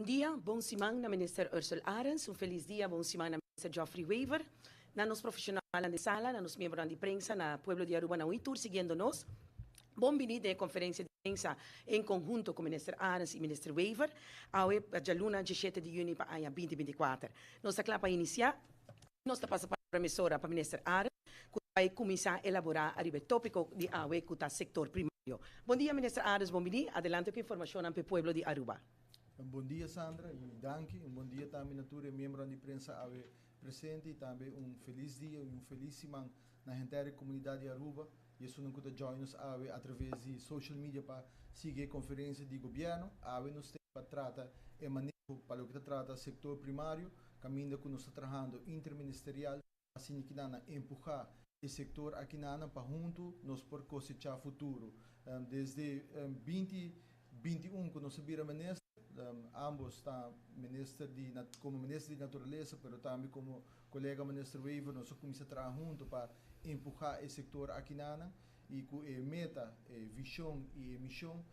Dia, bon siman na Minister Ursell Arends, un feliz dia, bon siman na Minister Geoffrey Wever, na nos profesional di sala, na nos miembro di prensa, na pueblo di Aruba, na tur siguiendo nos. Bon bini na conferencia di prensa en conhunto cu Minister Arends y Minister Wever, awe dialuna 17 di juni pa aña 2024. Nos ta cla pa inicia, nos ta pasa pa emisora pa Minister Arends, cu ta bay cuminsa elabora riba e topico di awe cu ta sector primario. Bon dia, Minister Arends, bon bini. Adelante cu informacion pa pueblo di Aruba. Un bon dia, Sandra, y danki. Un bon dia tambe na tur miembro di prensa awe presente y tambe un feliz dia y un feliz siman na henter comunidad di Aruba. Y esunnan cu ta join nos awe a traves di social media pa sigui e conferencia di gobierno. Awe nos tin pa trata e maneho pa loke ta trata sector primario, caminda cu nos ta trahando interministerial, asina cu nan empuha e sector aki nan pa hunto nos por cosecha futuro. Desde 2021 cu nos a bira minister, ambos ta minister di como minister di naturalesa, pero tambe como colega minister Wever, nos a cuminsa traha hunto pa empuha e sector aki nan y cu e meta, e vision y e mision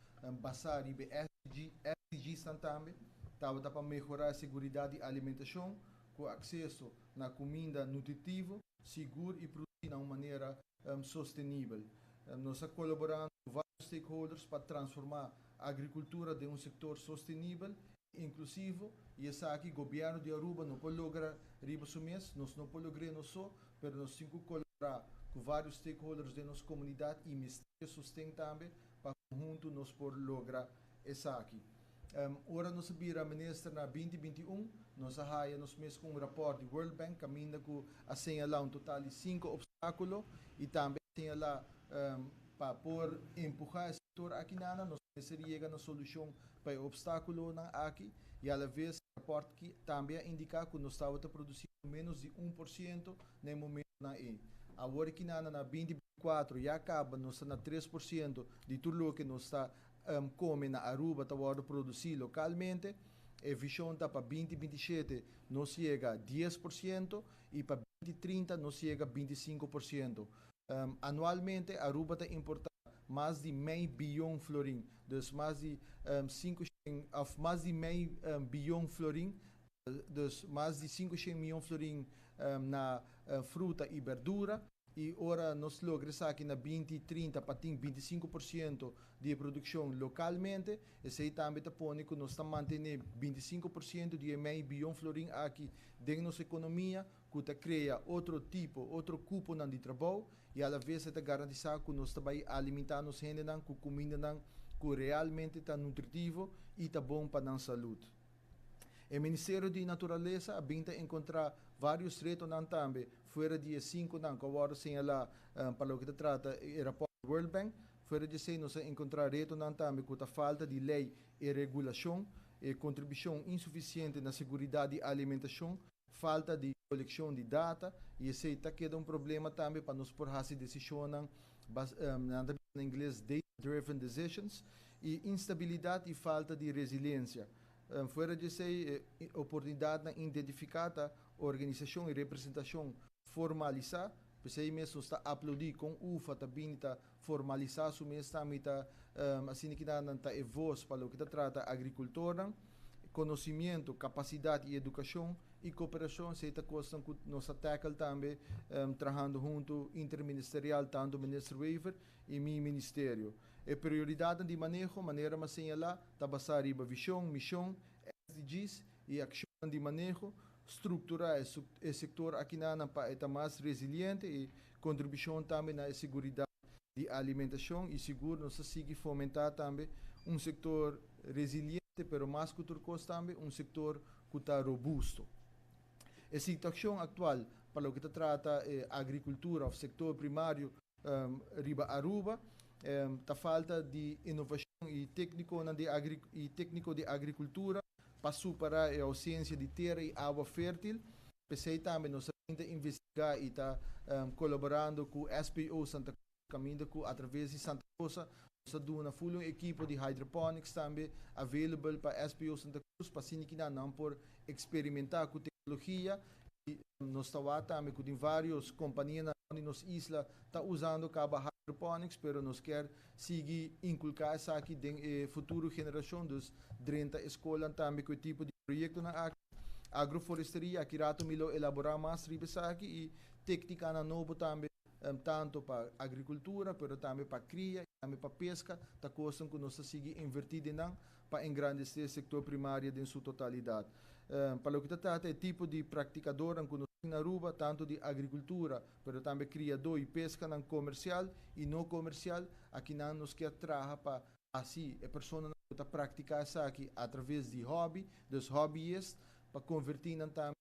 basa riba SDG, SDGs tambe, tabata pa mehora e seguridad di alimentacion, cu acceso na cuminda nutritivo, sigur y produci di un manera sostenibel. Nos ta colaborando cu varios stakeholders pa transforma agricultura den un sector sostenibel, inclusivo, y esaki gobierno di Aruba no por logra riba su mes, nos no por logra nos so, pero nos tin cu colabora cu varios stakeholders di nos comunidad y ministerio sosten tambe pa hunto nos por logra esaki. Ora nos a bira minister na 2021, nos a haya nos mes cu un rapport di World Bank, caminda cu a señala un total di cinco obstaculo y tambe señala pa por empuha e sector aki nan, nos mester yega na solucion pa e obstaculo nan aki y a la vez rapport aki tambe a indica cu nos tabata produciendo menos di 1% na momento nan ey. Awor aki nan na 2024 ya caba nos ta na 3% di tur loke nos ta come na Aruba ta wordo produci localmente. E vision ta pa 2027 nos yega 10% y pa 2030 nos yega 25%. Anualmente Aruba ta importa mas di mei biyon florin, dus mas di 5 of mas di mei biyon florin, dus mas di 500 miyon florin na fruta y berdura. Y ora nos logra aki na 2030 pa tin 25% di produccion localmente, esey tambe ta pone cu nos ta mantene 25% di mei biyon florin aki den nos economia, cu ta crea otro tipo, otro cupo di trabou, y a la vez ta garantisa cu nos tambe ta alimenta nos hendenan cu cuminda cu realmente ta nutritivo y ta bon pa nos salud. E Ministerio di Naturalesa a bin encontra varios reto tambe, fuera di cinco nan cu awor señala pa loke ta trata e rapport World Bank. Fuera di esey nos a encontra reto tambe cu e falta di ley y regulacion, y contribucion insuficiente na seguridad di alimentacion, falta di coleccion di data, y esey ta keda un problema tambe pa nos por haci decision, na ingles data-driven decisions, y instabilidad y falta di resiliencia. Fuera di esey, oportunidad na identifica organisacion y representacion formalisa, pesey mes ta aplaudi cu UFA tambe ta formalisa su mes tambe ta asina cu nan ta e voz pa loke ta trata agricultor, conocimento, capacidad y educacion y cooperacion, esey ta cos cu nos ta tackle tambe, trahando hunto interministerial, tanto Minister Wever y mi ministerio. E prioridad di maneho, manera m'a señala, ta basa riba vision, mision, SDGs y accion di maneho, structura e sector aki nan pa ta mas resiliente y contribucion tambe na seguridad di alimentacion y sigur nos ta sigui fomenta tambe un sector resiliente, pero mas cu tur cos tambe un sector cu ta robusto. E situacion actual pa loke ta trata agricultura of sector primario riba Aruba, ta falta di inovacion y tecnico di agricultura pa supera e ausencia di tera y awa fertil. Pesey tambe nos ta investiga y ta colaborando cu SPO Santa Cruz, caminda cu a traves di Santa Rosa, nos ta duna full un ekipo di hydroponics tambe available pa SPO Santa Cruz, pa asina cu nan por experimenta cu tecnologia. Y nos ta tambe cu varios compania na nos isla ta usando caba. Hydroponics, pero nos kier sigui inculca esaki den e futuro generacion, dus drenta scol tambe cu tipo di proyecto nan aki. Agroforesteria, aki rato mi lo elabora mas riba esaki, y tecnica nan nobo tambe, tanto pa agricultura, pero tambe pa cria, tambe pa pesca, ta cos cu nos sigui inverti den nan pa engrandece e sector primario den su totalidad. Pa loke ta trata e tipo di practicador cu nos na Aruba, tanto di agricultura, pero tambe criador y pesca nan comercial y no comercial, aki nan nos kier traha pa asina e persona ta practica esaki atraves di hobby, dus hobbyist, pa converti nan tambe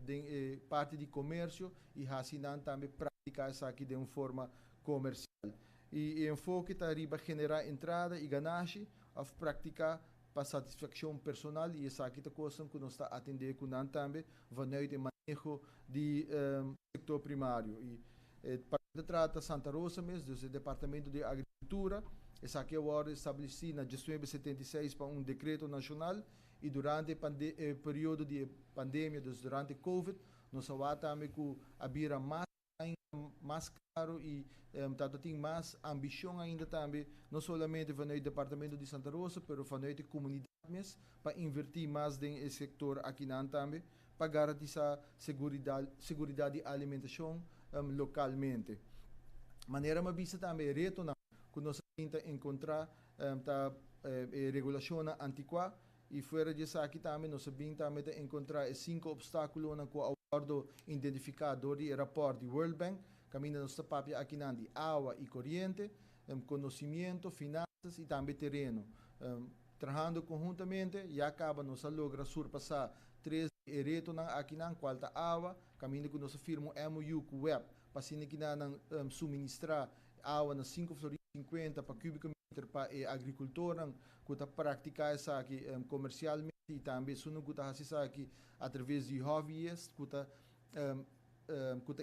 den parti di comercio y asina nan tambe practica esaki di un forma comercial. E enfoke ta riba genera entrada y ganashi, of practica pa satisfaccion personal, y esaki ta cos cu nos ta atende cu nan tambe vanuit e maneho di sector primario. Y pa trata Santa Rosa mes, dus e Departamento di Agricultura, esaki a wordo estableci na 1976 pa un decreto nacional y durante e periodo di pandemia, dus durante COVID, nos a tambe cu a bira mas claro y tanto tin mas ambicion ainda tambe, no solamente vanuit e departamento di Santa Rosa, pero vanuit e comunidad mes, pa inverti mas den sector aki nan tambe, pa garantisa seguridad di alimentacion localmente. Manera m'a bisa tambe, reto nan cu nos ta encontra ta regulacion anticua y fuera di esaki tambe nos tambe ta encontra e cinco obstaculo nan cu a wordo identifica door di rapport di World Bank, caminda nos ta papia aki nan di awa y coriente, conocimento, finanzas y tambe tereno. Trahando conhuntamente, ya caba nos a logra surpasa tres reto nan aki nan, cual ta awa, caminda cu nos a firma MOU cu WEB, pa asina cu nan suministra awa na 5 florin 50 pa cubico meter pa e agricultor cu ta practica esaki comercialmente y tambe esun cu ta haci esaki atraves di hobbyist cu ta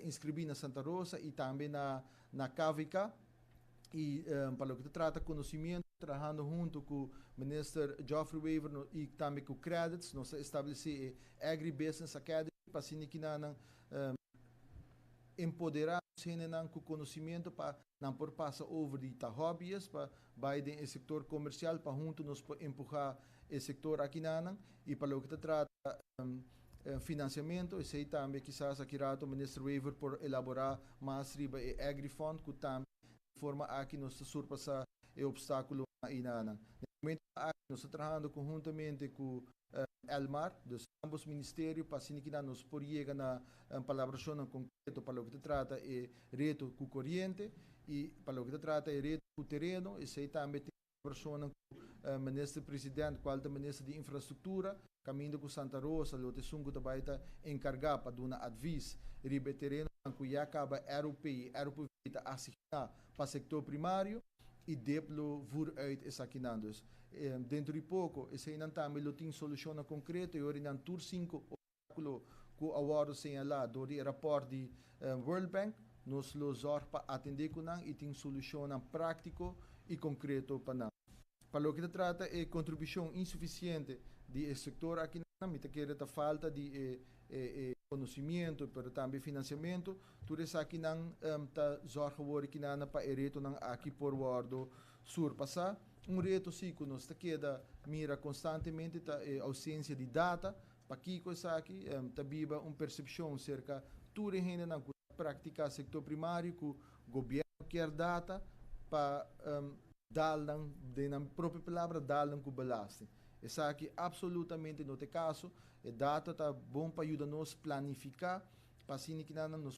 inscribi na Santa Rosa y tambe na KVK. Y pa loke ta trata conocimento, trahando hunto cu Minister Geoffrey Wever no, y tambe cu Qredits, nos a establece Agribusiness Academy pa asina cu empodera hendenan cu conocimento pa nan por pasa over di ta hobbyist pa bay den sector comercial, pa hunto nos por empuha e sector aki nan. Y pa loke ta trata financiamento, esey tambe kisas aki rato Minister Wever por elabora mas riba e AgriFund, cu tambe forma aki nos ta surpasa e obstaculo ey nan. Na momento aki nos ta trahando conhuntamente cu Elmar, dus ambos ministerio, pa asina cu nos por yega na un palabracion concreto pa loke ta trata e reto cu coriente y pa loke ta trata e reto cu tereno, esey tambe tin persona cu minister president, cual ta minister di infrastructura, caminda cu Santa Rosa, lo ta esun cu tambe ta encarga pa duna advies riba tereno cu ya caba ROP y ROPV ta asigna pa sector primario y DEP lo voer uit esaki nan. Dus dentro di poco, esey nan tambe lo tin solucion concreto y ora nan tur cinco obstaculo cu a wordo señala door di rapport di World Bank, nos lo zorg pa atende cu nan y tin solucion practico y concreto pa nan. Pa loke ta trata e contribucion insuficiente di sector aki, mi ta kere ta falta di conocimento, pero tambe financiamento, tur esaki nan ta zorg awor cu nan pa e reto nan aki por wordo surpasa. Un reto si cu nos ta keda mira constantemente ta e ausencia di data. Pakico esaki? Ta biba un percepcion cerca tur hende nan cu practica sector primario cu gobierno kier data pa dal nan, den nan propio palabra, dal nan cu belasting. Esaki absolutamente no ta e caso. E data ta bon pa yuda nos planifica, pa asina cu nos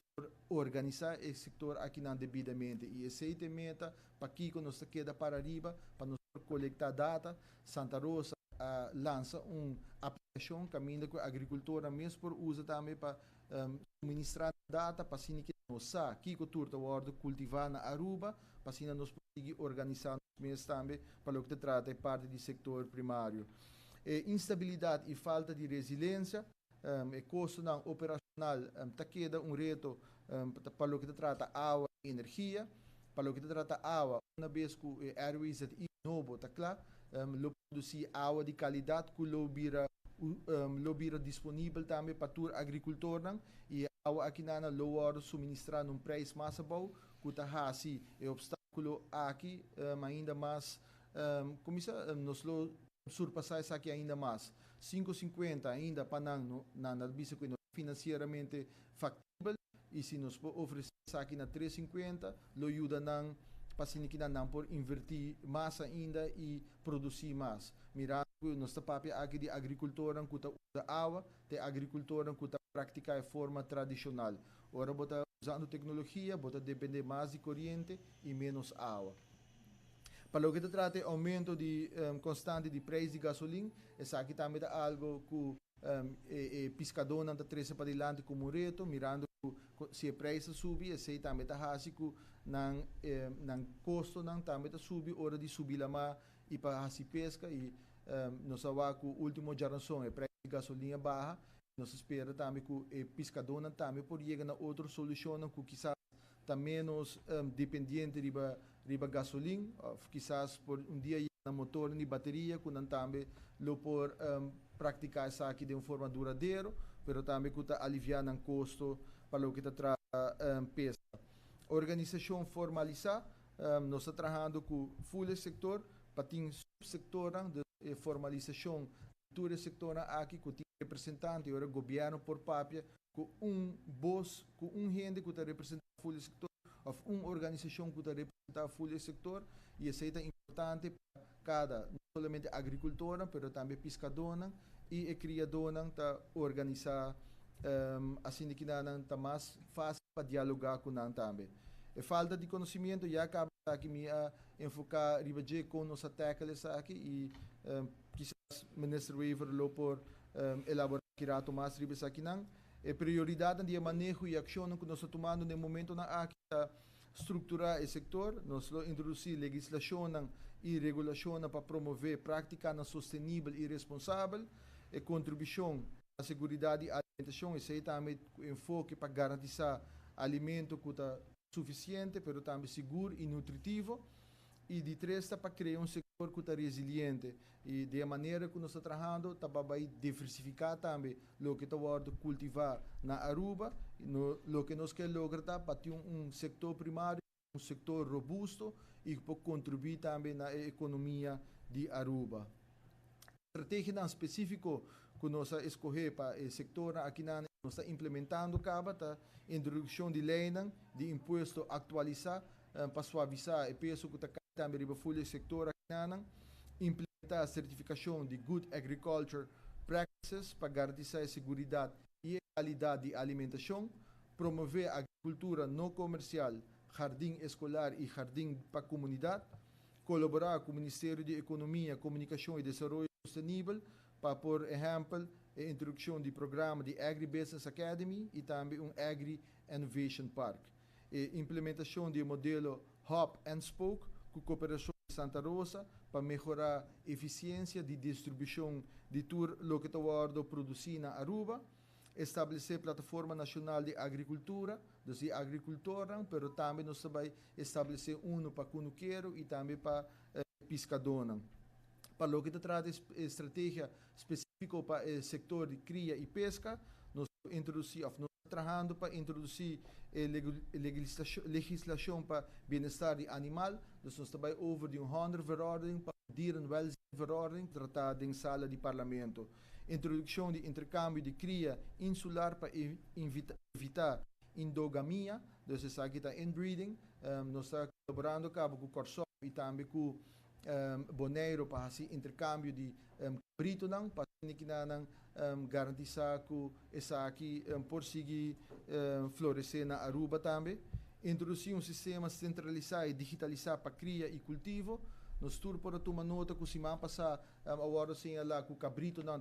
organisa e sector aki nan debidamente. Y esey ta e meta pakico nos ta keda para ariba, pa nos colecta data. Santa Rosa a lansa un aplicacion caminda cu agricultor mes por usa tambe pa suministra data, pa asina cu nos sa kico tur ta wordo cultiva na Aruba, pa asina nos por organisa mes tambe pa loke ta trata e parti di sector primario. E instabilidad y falta di resiliencia, e costo nan operacional ta keda un reto pa loke ta trata awa y energia. Pa loke ta trata awa, unabes cu e RWZI nobo ta cla, lo produci awa di calidad cu lo bira disponibel tambe pa tur agricultor y awa aki nan lo wordo suministra na un prijs mas abou, cu ta hasi e obstaculo kalkulo aki ainda mas, kuminsá nos lo surpasá esaki ainda mas. 5,50 ainda pa nan no, nan ta bisa ku e no ta finansieramente faktibel i si nos por ofresé esaki na 3,50 lo yuda nan pa asina ki nan por invertí mas ainda i produsí mas. Mirando ku nos ta papia aki di agrikultornan ku ta usa awa, ta e agrikultornan ku ta praktiká e forma tradishonal. Ora bo ta usando teknologia, bo ta dependé mas di koriente i ménos awa. Pa loke ta trata e oumento di konstante di preis di gasolin, esaki tambe ta algo ku e piskadónan ta trese padilanti komo un reto, mirando ku si e preis ta subi, esei tambe ta hasi ku nan nan kostonan tambe ta subi ora di subi lamá i pa hasi peska i nos a wak ku último djaranson e preis di gasolin a baha. Nos ta spera tambe ku e piskadónan tambe por yega na otro solushonnan ku kisas ta ménos dependiente riba riba gasolin òf kisas por un dia yega na motornan di bateria ku nan tambe lo por praktiká esaki den un forma duradero pero tambe ku ta aliviá nan kosto pa loke ta trata peska. Organisashon formalisá, Nos ta trahando ku ful e sektor pa tin supsektornan, dus e formalisashon di tur e sektornan aki ku tin representante i ora gobièrnu por papia ku un bos, ku un hende ku ta representá ful e sektor òf un organisashon ku ta representá ful e sektor i esei ta importante pa kada, no solamente agrikultornan pero tambe piskadónan i e kriadónan ta organisá asina ki nan ta mas fásil pa dialogá ku nan tambe. E falta di conocimiento ya caba esaki mi a enfoca riba dje con nos a tackle esaki y kisas Minister Wever lo por elabora ki rato mas riba esakinan. E prioridadnan di e maneho y accionnan cu nos ta tumando den momentonan aki ta structura e sector, nos lo introduci legislacionnan y regulacionnan pa promove practicanan sostenibel y responsabel, e contribucion na seguridad di alimentacion, esey tambe cu enfoke pa garantisa alimento cu ta suficiente pero tambe sigur y nutritivo, y di tres ta pa crea un sector cu ta resiliente y di e manera cu nos ta trahando ta pa bay diversifica tambe loke ta wordo cultiva na Aruba, no loke nos ke logra ta pa tin un sector primario, un sector robusto y cu por contribui tambe na e economia di Aruba. Strategianan specifico cu nos a escoge pa e sectornan akinan nos ta implementando caba ta introduccion di leynan di impuesto actualisa pa suavisa e peso cu ta cay tambe riba full e sector akinanan, implementa certificacion di Good Agriculture Practices pa garantisa e seguridad y e calidad di alimentacion, promove agricultura no comercial, jardin escolar y jardin pa comunidad, Kolaborá ku Ministerio di Ekonomia, Komunikashon i Desaroyo Sostenibel pa por ehèmpel e introdukshon di programa di Agri Business Academy i tambe un Agri Innovation Park. E implementashon di e modelo Hub and Spoke ku koperashon di Santa Rosa pa mehorá efisiensia di distribushon di tur loke ta wòrdu produsí na Aruba. Establesé Plataforma Nashonal di Agrikultura, dus di agrikultornan, pero tambe nos ta bai establesé unu pa kunukero i tambe pa piskadónan. Pa loke ta trata e strategia spesífiko pa e sektor di kria i peska, nos lo introdusí òf nos ta trahando pa introdusí e legislashon pa bienestar di animal, dus nos ta bai over di un hondenverordening pa un dierenwelzijnverordening tratá den sala di parlamento. Introdukshon di interkambio di kria insular pa evitá indogamia, dus esaki ta inbreeding. Nos ta kolaborando kaba ku Kòrsou i tambe ku Boneiru pa hasi interkambio di kabritonan pa asina kinanan garantisá ku esaki por sigui floresé na Aruba tambe. Introdusí un sistema sentralisá i digitalisá pa kria i kultivo. Nos tur por a tuma nota ku siman pasá A wordo señala cu cabritonan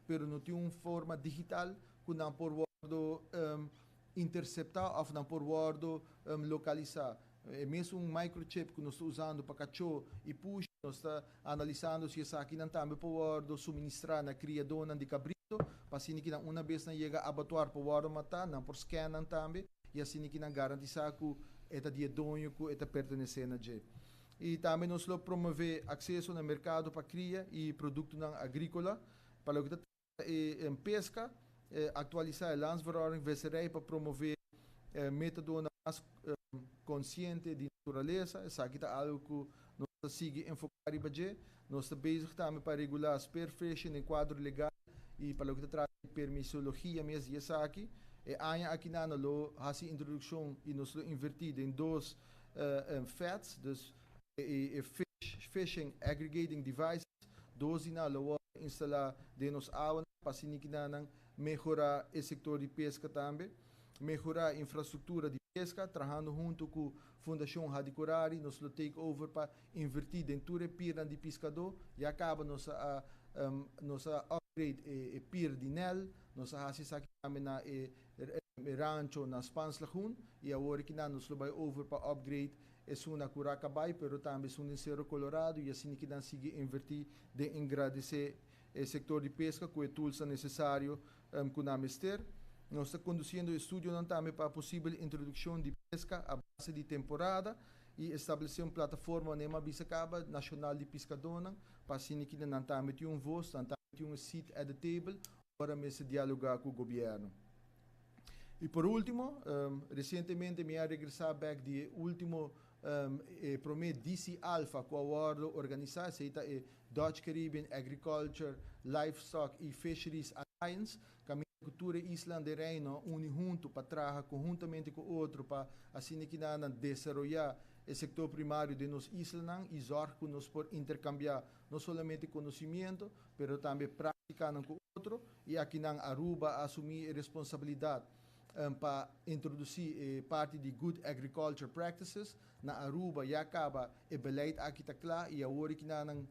pero no tin un forma digital cu nan por wordo intercepta of nan por wordo localisa. E mesun microchip ku nos ta usando pa kachó i pushi, nos ta analisando si esakinan tambe por wòrdu suministrá na kriadónan di kabrito, pa asina ku nan una bes nan yega abatuar por wòrdu matá, nan por scan nan tambe i asina ku nan garantisá ku e ta di e doño ku e ta pertenesé na dje. I tambe nos lo promové akseso na merkado pa kria i produktonan agríkola. Pa loke ta trata e peska, aktualisá e Landsverordening Visserij pa promové métodonan mas konsiente di naturalesa. Esaki ta algu ku nos ta sigui enfoká riba dje. Nos ta bezig tambe pa regulá spearfishing den kuadro legal i pa loke ta trata e permisologia mes di esaki. E aña akinan nos lo hasi introdukshon i nos lo invertí den dos FADs, dus e Fish Fishing Aggregating Devices, dos di nan lo wòrdu instalá den nos awanan pa asina kinanan mehorá e sektor di peska tambe. Mehorá infrastruktura di peska, trahando huntu ku Fundashon Hadicurari nos lo take over pa invertí den tur e pirnan di piskadó. Ya kaba nos a nos a upgrade e pir di Nel, nos a hasi esaki tambe na e rancho na Spaans Lagoen y awor aki nan nos lo bay over pa upgrade esun na Curacabai pero tambe esun den Cerro Colorado y asina ki nan sigui inverti den engradece e sector di pesca cu e toolsnan necesario cu nan mester. Nos ta conduciendo estudionan tambe pa posibel introduccion di pesca a base di temporada y establece un plataforma manera mi a bisa caba nacional di piscadornan pa asina ki nan tambe tin un voz, nan tambe tin un seat at the table ora mester dialoga cu gobierno. Y por ultimo, recientemente mi a regresa bek di e ultimo e prome DC Alpha cu a wordo organisa, esey ta e Dutch Caribbean Agriculture, Livestock y Fisheries Alliance, caminda cu tur e islanan den Reino a uni hunto pa traha conhuntamente cu otro pa asina kinan desaroya e sector primario den nos islanan y zorg cu nos por intercambia no solamente conocimiento, pero tambe practicanan cu otro. Y akinan Aruba a asumi e responsabilidad pa introduci e parti di Good Agriculture Practices. Na Aruba ya caba e beleid aki ta cla y awor akinan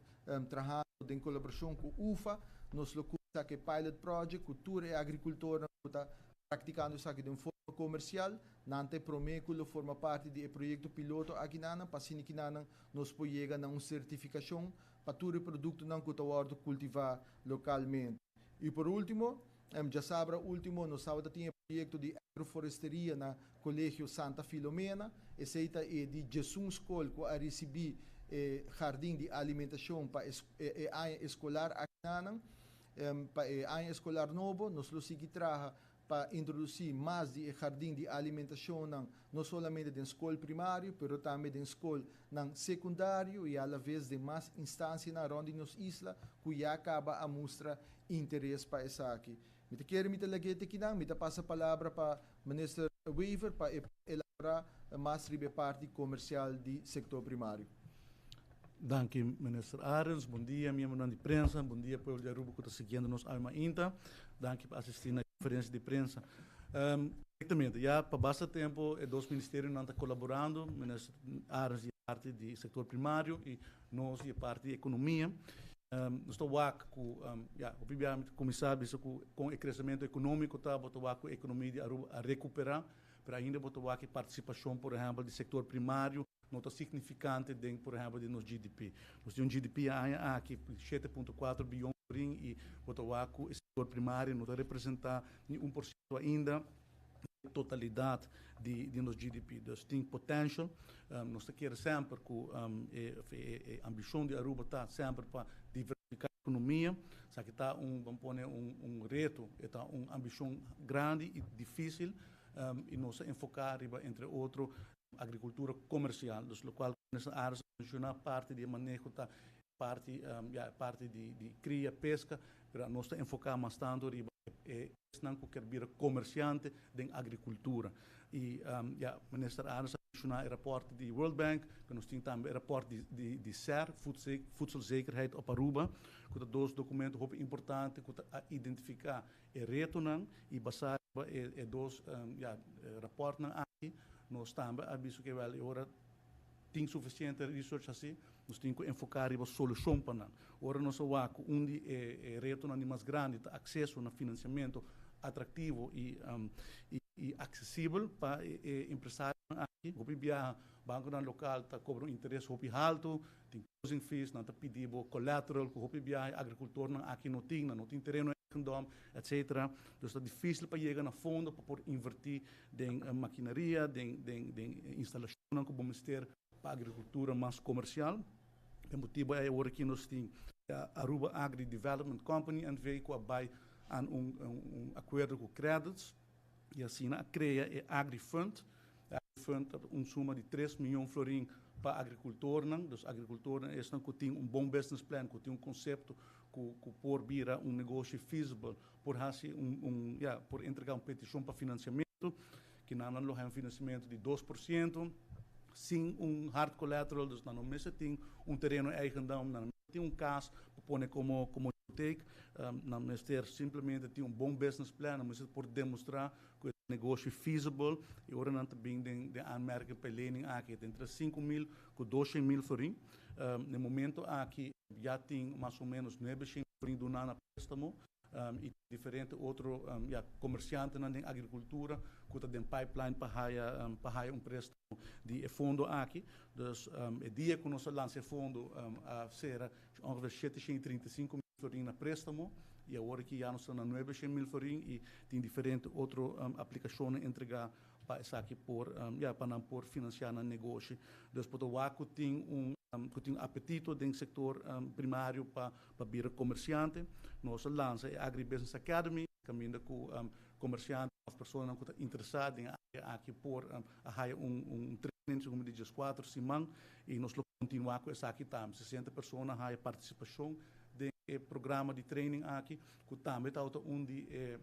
trahando den colaboracion cu UFA, nos lo cuminsa cu e pilot project cu tur e agricultornan cu ta practicando esaki den forma comercial. Nan ta e prome cu lo forma parti di e proyecto piloto akinan pa asina kinan nos por yega na un certificacion pa tur e productonan cu ta wordo cultiva localmente. Y por ultimo, diasabra ultimo nos tabata tin e proyecto di agroforesteria na Colegio Santa Filomena. Esey ta e di 11 scol cu a ricibi e jardin di alimentacion pa e aña escolar akinan. Pa e aña escolar nobo nos lo sigui traha pa introduci mas di e jardin di alimentacionnan no solamente den scol primario, pero tambe den scolnan secundario y a la vez den mas instancianan rond di nos isla cu ya caba a mustra interes pa esaki. Mi ta kere mi ta lag'é te kinan, mi ta pasa palabra pa Minister Wever pa e elabora mas riba e parti comercial di sector primario. Danki, Minister Arends. Bon dia, miembronan di prensa. Bon dia, pueblo di Aruba cu ta siguiendo nos awe mainta. Danki pa asisti na conferencia di prensa. Correctamente, ya pa basta tempo e dos ministerionan ta colaborando, Minister Arends di parti di sector primario y nos di parti di economia. Nos ta wak cu, ya, hopi bia mi ta cuminsa bisa cu con e crecemento economico ta, bo ta wak cu e economia di Aruba a recupera, pero ainda bo ta wak e participacion, por ehempel, di sector primario no ta significante den, por ehempel, den nos GDP. Nos tin un GDP aña aki 7.4 biyon florin y bo ta wak cu e sector primario no ta representa ni 1% ainda totalidad di nos GDP. Dus tin potential. Nos ta kere semper cu e ambicion di Aruba ta semper pa diversifica e economia. Esaki ta un, ban pone, un reto, ta un ambicion grandi y dificil y nos ta enfoca riba, entre otro, agricultura comercial. Dus locual minister Arends a menciona, parti di maneho ta parti, ja, parti di cria, pesca, pero nos ta enfoca mas tanto riba e esnan cu kier bira comerciante den agricultura. Y ja, minister Arends a menciona e rapport di World Bank, cu nos tin tambe e rapport di SER, Voedselzekerheid op Aruba, cu ta dos documento hopi importante cu ta identifica e retonan y basa e dos ja, rapportnan aki, nos tambe a bisa cu wel e ora tin suficiente research asina, nos tin cu enfoca riba solucion pa nan. Ora nos a wak cu un di e retonan di mas grandi ta acceso na financiamento atractivo y accesibel pa e empresario. Aki, hopi biaha, banconan local ta cobra un interes hopi halto, tin closing fees, nan ta pidi bo collateral cu hopi biaha e agricultornan aki no tin, nan no tin tereno eigendom, etc. Dus ta dificil pa yega na fondo pa por inverti den maquinaria, den instalacionnan cu bo mester pa agricultura mas comercial. E motibo ey awor aki nos tin Aruba Agri Development Company NV cu a bay aan un acuerdo cu Qredits y asina a crea e Agri Fund. E Agri Fund ta un suma di 3 miyon florin pa agricultornan, dus agricultornan esnan cu tin un bon business plan, cu tin un concepto cu por bira un negoshi feasible, por haci un, ja, por entrega un peticion pa financiamento, cu nan lo un financiamento di 2%, sin un hard collateral, dus nan no mester tin un tereno eigendom, nan tin un cas pa pone como hipoteek, nan mester simplemente tin un bon business plan, nan mester por demostra cu e negoshi feasible y ora nan ta bin den aanmerking pa lening aki, entre 5 mil cu 200 mil florin. Na momento aki ya tin mas o menos 900 florin duna na prestamo y diferente otro ja, comerciantenan den agricultura cu ta den pipeline pa haya un prestamo di e fondo aki. Dus e dia cu nos a lansa e fondo a cera ongeveer 735 mil florin na prestamo y awor aki ya nos ta na 900 mil florin y tin diferente otro aplicacion entrega pa esaki por ja, pa nan por financia nan negoshi. Dus por ta cu tin un apetito den sector primario pa bira comerciante. Nos a lansa e Agribusiness Academy, caminda cu comerciante of persona cu ta interesa den aki por haya un training como di 4 siman y nos lo continua cu esaki tambe. 60 persona haya participacion den e programa di training aki, cu tambe ta un di e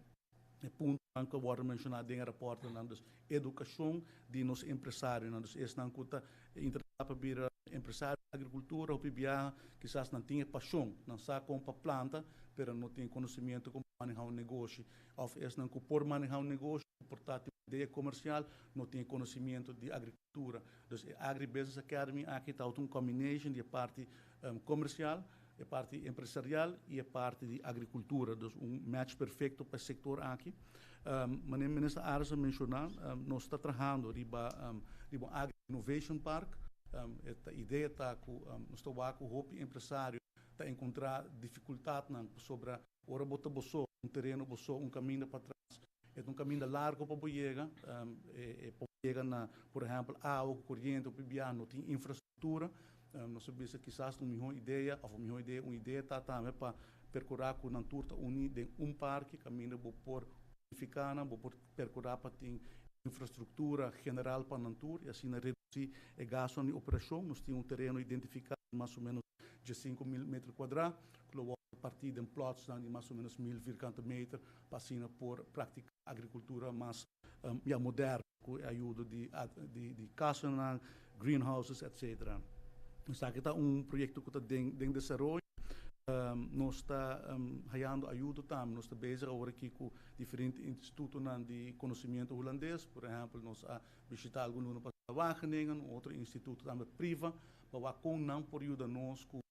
punto cu a menciona den e rapport nan, dus educacion di nos empresarionan, dus esnan cu ta interesa pa bira empresario di agricultura, of biaha kisas nan tin pasion, nan sa con pa planta, pero no tin conocimento con maneha un negoshi, of esnan cu por maneha un negoshi, por ta idea comercial, no tin conocimento di agricultura. Dus e Agribusiness Academy aki ta un combination di parti comercial, e parti empresarial y e parti di agricultura, dus un match perfecto pa e sector aki. Manera minister Arends a menciona, nos ta trahando riba Agri Innovation Park. E idea ta cu nos ta cu hopi empresario ta encontra dificultad nan sobre ora bo ta bo so, un tereno bo so, un caminda patras, e un caminda largo pa yega, e yega na, por ehempel, awa, coriente, of bia, no tin infrastructura. Nos a bisa kisas un miho idea, of un miho idea, un idea ta tambe pa percura cu nan tur ta uni den un parke, caminda bo por unifica nan, bo por percura pa tin infrastructura general pa nan tur, y asina reduci e gasto di operacion. Nos tin un tereno identifica mas o menos di 5 mil meter cuadra, cu lo parti den plots di mas o menos 1000 vierkante meter, pa asina por practica agricultura mas ja, moderno, cu ayudo di cas, greenhouses, etc. Esaki ta un proyecto cu ta den desaroyo. Nos ta hayando ayudo tambe. Nos ta bezig awor aki cu diferente instituto di conocimento hulandes. Por ehempel, nos a bishita algun luna pa Wageningen, otro instituto tambe priva, pa con nan por yuda nos cu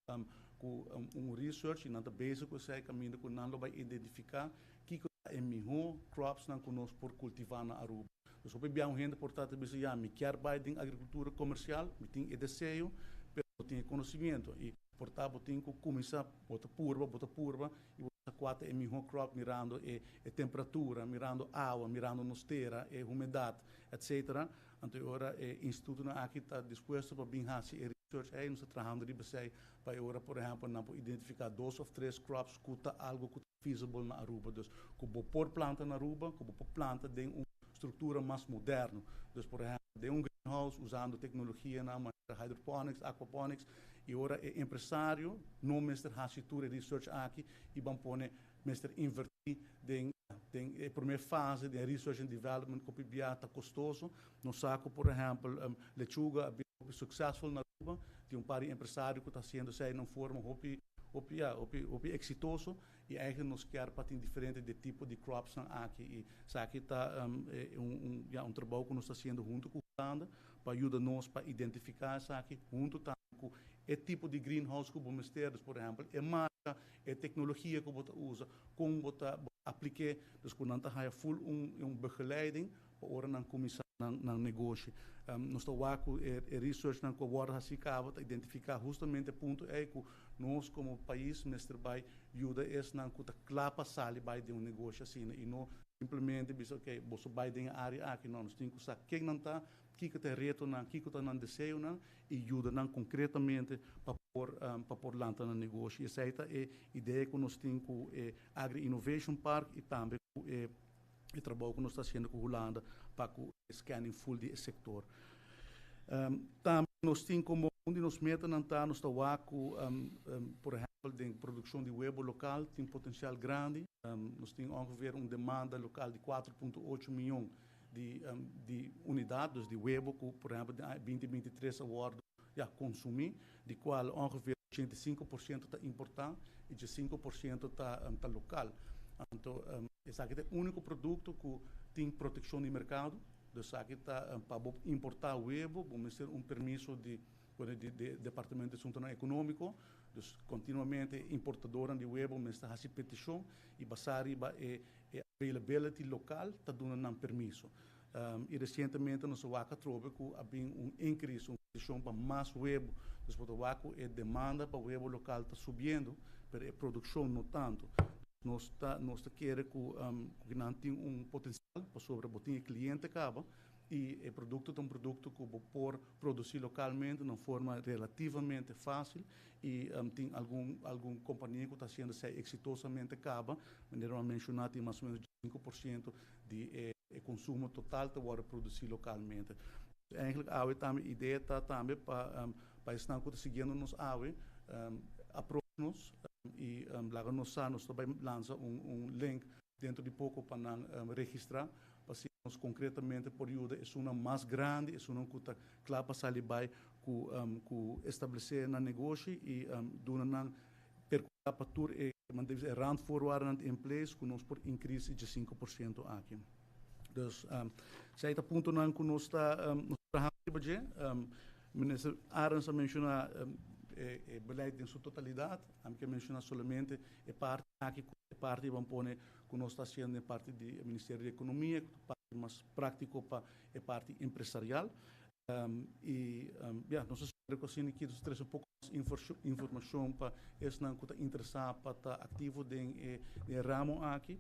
un research y nan ta bezig cu esey, caminda cu nan lo bay identifica kico e miho crops nan cu nos por cultiva na Aruba. Dus hopi bia un hende por ta bisa: "Ja, mi kier bay den agricultura comercial, mi tin e deseo, pero no tin conocimento." Y por ta bo tin cu cuminsa bota purba, bota purba y bota cua ta e miho crop mirando e temperatura, mirando awa, mirando nos tera, e humedad, etc. Anto ora e instituto nan aki ta dispuesto pa bin haci e research ey, nos ta trahando riba esey pa ora, por ehempel, nan por identifica dos of tres crops cu ta algo cu feasible na Aruba. Dus cu bo por planta na Aruba, cu bo por planta den un structura mas moderno. Dus, por ehempel, den un greenhouse usando tecnologia na manera hydroponics, aquaponics, y ora e empresario no mester haci tur e research aki y ban pone mester inverti den e prome fase di research and development cu ta costoso. Nos sa cu, por ehempel, lechuga a successful na Aruba, tin un par di empresario cu ta haciendo esey den forma hopi hopi ja, hopi hopi exitoso y eigenlijk nos kier pa tin diferente di tipo di crops nan aki y esaki ta un, ja, un trabou cu nos ta haciendo hunto cu Hulanda pa yuda nos pa identifica esaki hunto cu e tipo di greenhouse cu bo mester, por ehempel, e marca, e tecnologia cu bo ta usa, con bo ta aplica, dus cu nan ta haya full un begeleiding pa ora nan cuminsa. nan negoshi. Nos ta wak ku e researchnan ku a wòrdu hasí kaba ta identifiká hustamente e punto ei ku nos komo pais mester bai yuda esnan ku ta kla pa sali bai den un negoshi asina i no simplemente bisa ok, boso bai den e área aki. No, nos tin ku sa ken nan ta, kiko ta e retonan, kiko ta nan deseonan i yuda nan konkretamente pa por lanta nan negoshi. Esei ta e idea ku nos tin ku e Agri Innovation Park i tambe ku e trabou ku nos ta hasiendo ku Hulanda pa ku scanning full di e sektor. Tambe nos tin komo un di nos metanan ta nos ta wak ku, por ehèmpel, den produkshon di webu lokal tin potensial grandi. Nos tin ongeveer un demanda lokal di 4,8 mion di unidat, dus di webu ku, por ehèmpel, den 2023 a wòrdu ya konsumí, di kual ongeveer 85% ta importá i 5% ta lokal. Anto, esaki ta e úniko produkto ku tin protekshon di merkado. Dus aki ta pa importá webu, bo mester un permiso di Departamento di Asuntonan Ekonómiko. Dus kontinuamente importadónan di webu mester hasi petishon i basá riba e availability lokal ta duna nan permiso. I resientemente nos a wak atrobe ku a bin un increase, un petishon pa mas webu. Dus bo ta wak ku e demanda pa webu lokal ta subiendo, pero e produkshon no tantu. Nos ta kere ku nan tin un potensial pasobra bo tin e kliente kaba i e produkto ta un produkto ku bo por produsí lokalmente na un forma relativamente fásil i tin algun kompania ku ta hasiendo esei eksitosamente kaba. Manera mi a menshoná, tin mas o ménos 5% di e konsumo total ta wòrdu produsí lokalmente. Eigenlijk awe tambe idea ta tambe pa esnan ku ta siguiendo nos awe approach nos i laga nos sa. Nos ta bai lansa un link dentro di poko pa nan registrá pa asina nos konkretamente por yuda esunnan mas grandi, esunnan ku ta kla pa sali bai ku establesé nan negoshi i duna nan perkurá pa tur e randvoorwaarden in place ku nos por increase e 5% aki. Dus esei ta puntonan ku nos ta nos trahando riba dje. Minister Arends a menshoná e beleid den su totalidat. Ami ke menshoná solamente e parti aki, e parti ban pone ku nos ta hasiendo den parti di Ministerio di Ekonomia, ku ta parti mas práktiko pa e parti empresarial. I ya, nos ta spera ku asina aki nos ta trese un poko mas informashon pa esnan ku ta interesá pa ta aktivo den e ramo aki.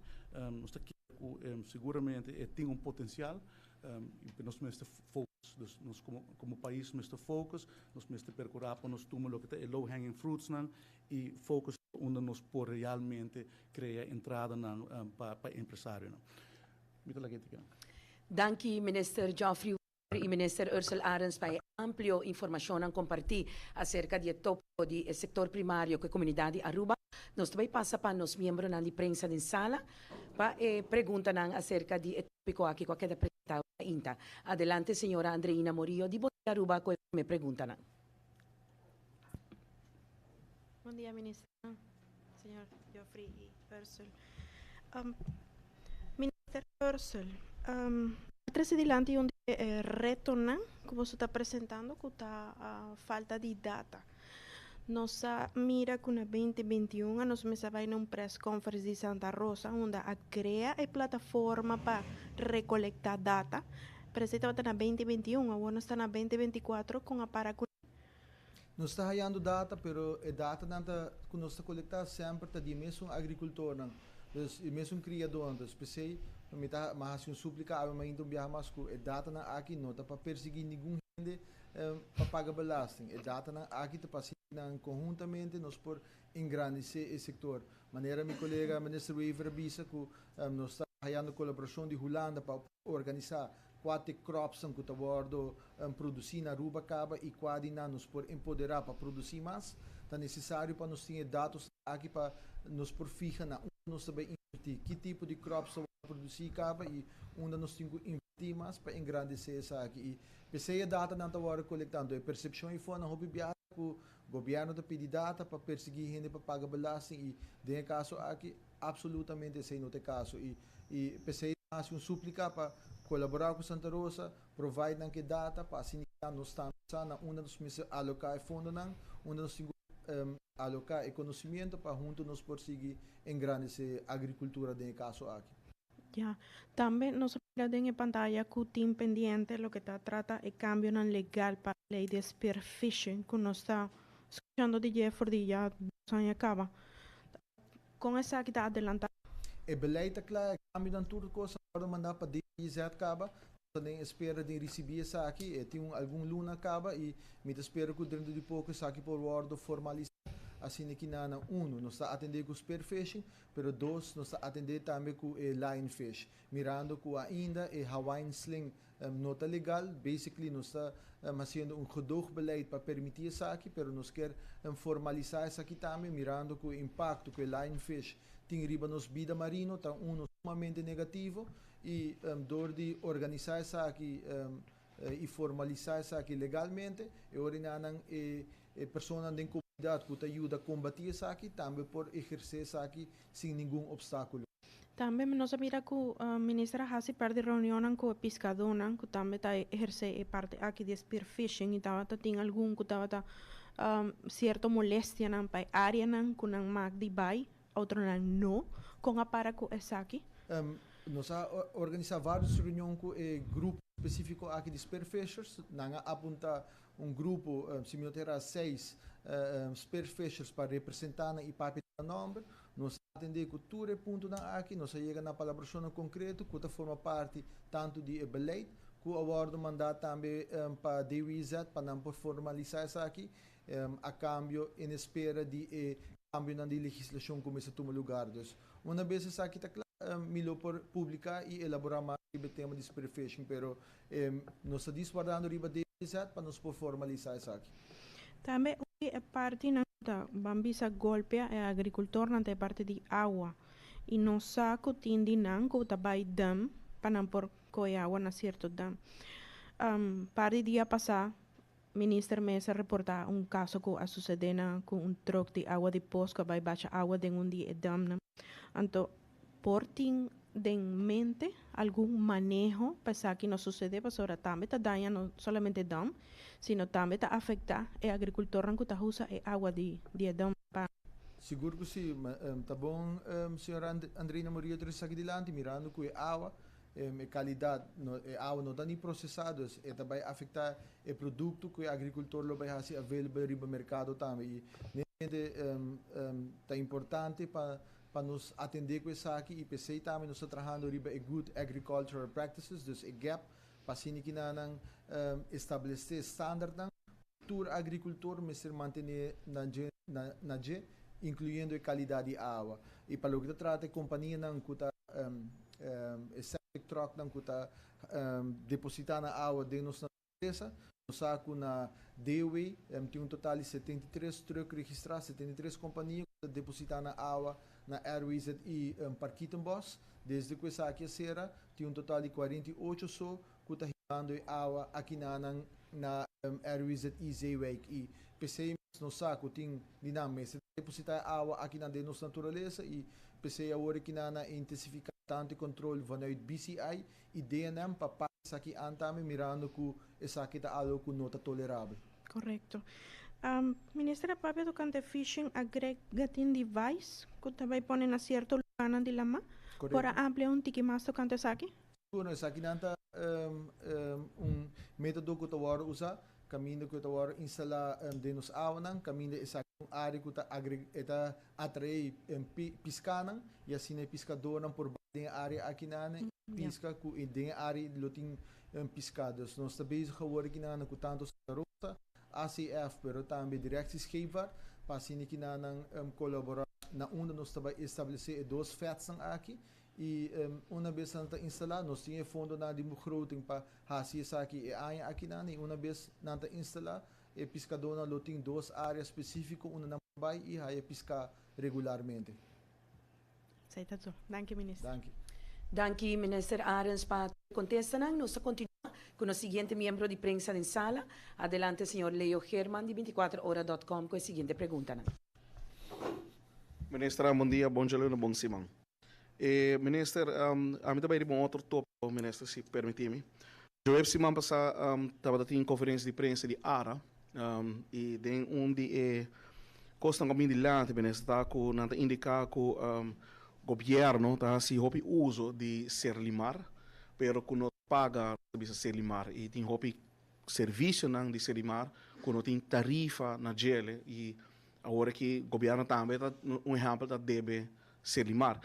Nos ta kere ku seguramente e tin un potensial i nos mester focus, dus nos komo pais mester focus, nos mester perkurá pa nos tuma loke ta e low hanging fruits nan i focus unda nos por realmente krea entradanan pa empresarionan. Mi ta laga e. Danki, Minister Geoffrey i Minister Ursell Arends, pa e amplio informashon kompartí aserka di e tópiko di sektor primario ku e komunidat di Aruba. Nos ta bai pasa pa nos miembronan di prensa den sala pa e preguntanan aserka di e tópiko aki ku a keda presentá ainda. Adelante, señora Andreina Morillo di Bon Dia Aruba, ku e preguntanan. Bon dia, minister, señor Geoffrey i Ursell. Minister Ursell, trese dilanti un retonan ku boso ta presentando ku ta falta di data. Nos a mira ku na 2021 nos mester bai na un press conference di Santa Rosa unda a krea e plataforma pa rekolektá data. Pero esei tabata na 2021, awor nos ta na 2024, kon a para ku? Nos ta hayando data, pero e datanan ta ku nos ta kolektá semper ta di mesun agrikultornan, dus e mesun kriadónan. Dus p'esei mi ta hasi un súplika awe mainta un biaha mas ku e datanan aki no ta pa persiguí ningun hende pa paga belasting. E datanan aki ta pa asina konhuntamente nos por engrandesé e sektor. Manera mi kolega Minister Wever a bisa ku nos ta hayando kolaborashon di Hulanda pa organisá kua ta e crops ku ta wòrdu produsí na Aruba kaba i kua di nan nos por empoderá pa produsí mas. Ta nesesario pa nos tin e datos aki pa nos por fiha na unda nos ta bai invertí, ki tipo di crops ta wòrdu produsí kaba i unda nos tin ku invertí mas pa engrandesé esaki. I p'esei e datanan ta wòrdu kolektá. Anto e persepshon ei for nan hopi biaha ku gobièrnu ta pidi data pa persiguí hende pa paga belasting i den e kaso aki absolutamente esei no ta e kaso. I p'esei hasi un súplika pa kolaborá ku Santa Rosa, provide nan ku e data pa asina nos tambe sa na unda nos mester aloká e fondonan, unda nos tin ku aloká e konosimiento pa huntu nos por sigui engrandesé agrikultura den e kaso aki. Ya. Tambe nos a mira den e pantaya ku tin pendiente loke ta trata e kambionan legal pa e lei di spearfishing ku nos ta skuchando di dje for di ya dos aña kaba. Kon esaki ta adelantá? E beleid ta kla, e kambionan tur kos a wòrdu mandá pa DIZ kaba. Nos ta den espera di risibí esaki. E tin un algun luna kaba i mi ta spera ku dentro di poko esaki por wòrdu formalisá. Asina ki nan unu, nos ta atendé ku spearfishing, Pero dos, nos ta atendé tambe ku e lionfish. Mirando ku ainda e Hawaiian sling no ta legal, basically nos ta hasiendo un gedoogbeleid pa permití esaki, pero nos kier formalisá esaki tambe mirando ku e impakto ku e lionfish tin riba nos bida marino ta uno sumamente negativo i dor di organisá esaki i formalisá esaki legalmente, e ora nan e personanan den komunidat ku ta yuda kombatí esaki tambe por ehersé esaki sin ningun opstákulo. Tambe nos a mira ku minister a hasi par di reunionnan ku e piskadónan ku tambe ta ehersé e parti aki di e spearfishing i tabata tin algun ku tabata sierto molestianan pa e áreanan ku nan mak di bai, otronan no. Kon a para ku esaki? Nos a organisá vários reunion ku e grupo spesífiko aki di spearfishers. Nan a apuntá un grupo, si mi no ta erá, seis spearfishers pa representá nan i papia den nan nòmber. Nos a atendé ku tur e puntonan aki. Nos a yega na palabrashonnan konkreto ku ta forma parti tantu di e beleid ku a wòrdu mandá tambe pa DWIZ pa nan por formalisá esaki a kambio en espera di e kambionan di legislashon ku mester tuma lugar. Dus, una bes esaki ta kla, mi lo por publiká i elaborá mas riba e tema di spearfishing, pero nos ta diswardando riba DZ pa nos por formalisá esaki. Tambe un di e partinan ku ta ban bisa golpea e agrikultornan ta e parti di awa i nos sa ku tin di nan ku ta bai dam pa nan por kohe awa na sierto dam. Par di dia pasá Minister mes a reporta un caso cu a sucede na cu un truck di awa di pos cu a bay bacha awa den un di e damnan. Anto por tin den mente algun maneho pa esaki no sucede pasobra tambe ta daña no solamente dam sino tambe ta afecta e agricultornan cu ta usa e awa di di e dam pa. Sigur cu si. Ta bon señora Andreina Murillo trece esaki dilanti mirando cu e awa E kalidat, e awa no ta ni prosesá, dus e ta bai afektá e produkto ku e agrikultor lo bai hasi available riba merkado tambe. I netamente ta importante pa pa nos atendé ku esaki i p'esei tambe nos ta trahando riba e Good Agricultural Practices, dus e gap, pa asina kinanan establesé standardnan ku tur agrikultor mester mantené na dje na dje, inkluyendo e kalidat di awa. I pa loke ta trata e kompanianan ku ta E septic trucknan ku ta depositá na awa den nos naturalesa. Nos sa ku na DW tin un total di 73 truck registrá, 73 kompania ku ta depositá na awa na RWZI Parkietenbos. Desde ku esaki a sera, tin un total di 48 so ku ta hibando e awa akinanan na RWZI Zeewijk. I p'esei mes nos sa ku tin di nan mester depositá e awa akinan den nos naturalesa i P'esei awor e kinan a intensifiká tantu e kontrol vanuit BCI i DNM pa paga esaki an tambe mirando ku esaki ta algo ku no ta tolerabel. Korekto. Minister a papia tokante fishing aggregating device ku ta bai pone na sierto lugarnan di lama. Por a amplia un tiki mas tokante esaki? Sigur, esakinan ta un metodo ku ta wòrdu usá Kaminda ku e ta wòrdu instalá den nos awanan, kaminda esaki ta un área ku ta e ta atraé piskanan i asina e piskadónan por bai den e área akinan i piska ku den e área lo tin piská. Dus nos ta bezig awor akinan ku tantu Santa Rosa, ACF pero tambe Directie Scheepvaart pa asina kinanan kolaborá na unda nos ta bai establesé e dos vetsnan aki I una bes nan ta instalá, nos tin e fondonan di begroting pa hasi esaki e aña akinan i una bes nan ta instalá, e piskadónan lo tin dos área spesífiko unda nan por bai i haya piská regularmente. Esei ta tur. Danki, Minister. Danki. Danki, Minister Arends, pa tur e kontestanan. Nos ta kontinuá ku nos siguiente miembro di prensa den sala. Adelante, señor Leo Geerman di binticuaterhora dot com ku e siguiente preguntanan. Minister, bon dia, bon djaluna, bon siman. E minister, ami ta bai riba un otro tópiko, minister, si permití mi. Djoeb siman pasá tabata tin konferensia di prensa di ARA i den un di e kosnan ku a bin dilanti, minister, ta ku nan ta indiká ku Gobierno ta haci hopi uso di Serlimar, pero cu no ta paga bisa Serlimar y tin hopi servicionan di Serlimar cu no tin tarifa na djele y awor aki gobierno tambe ta un ehempel ta debe Serlimar.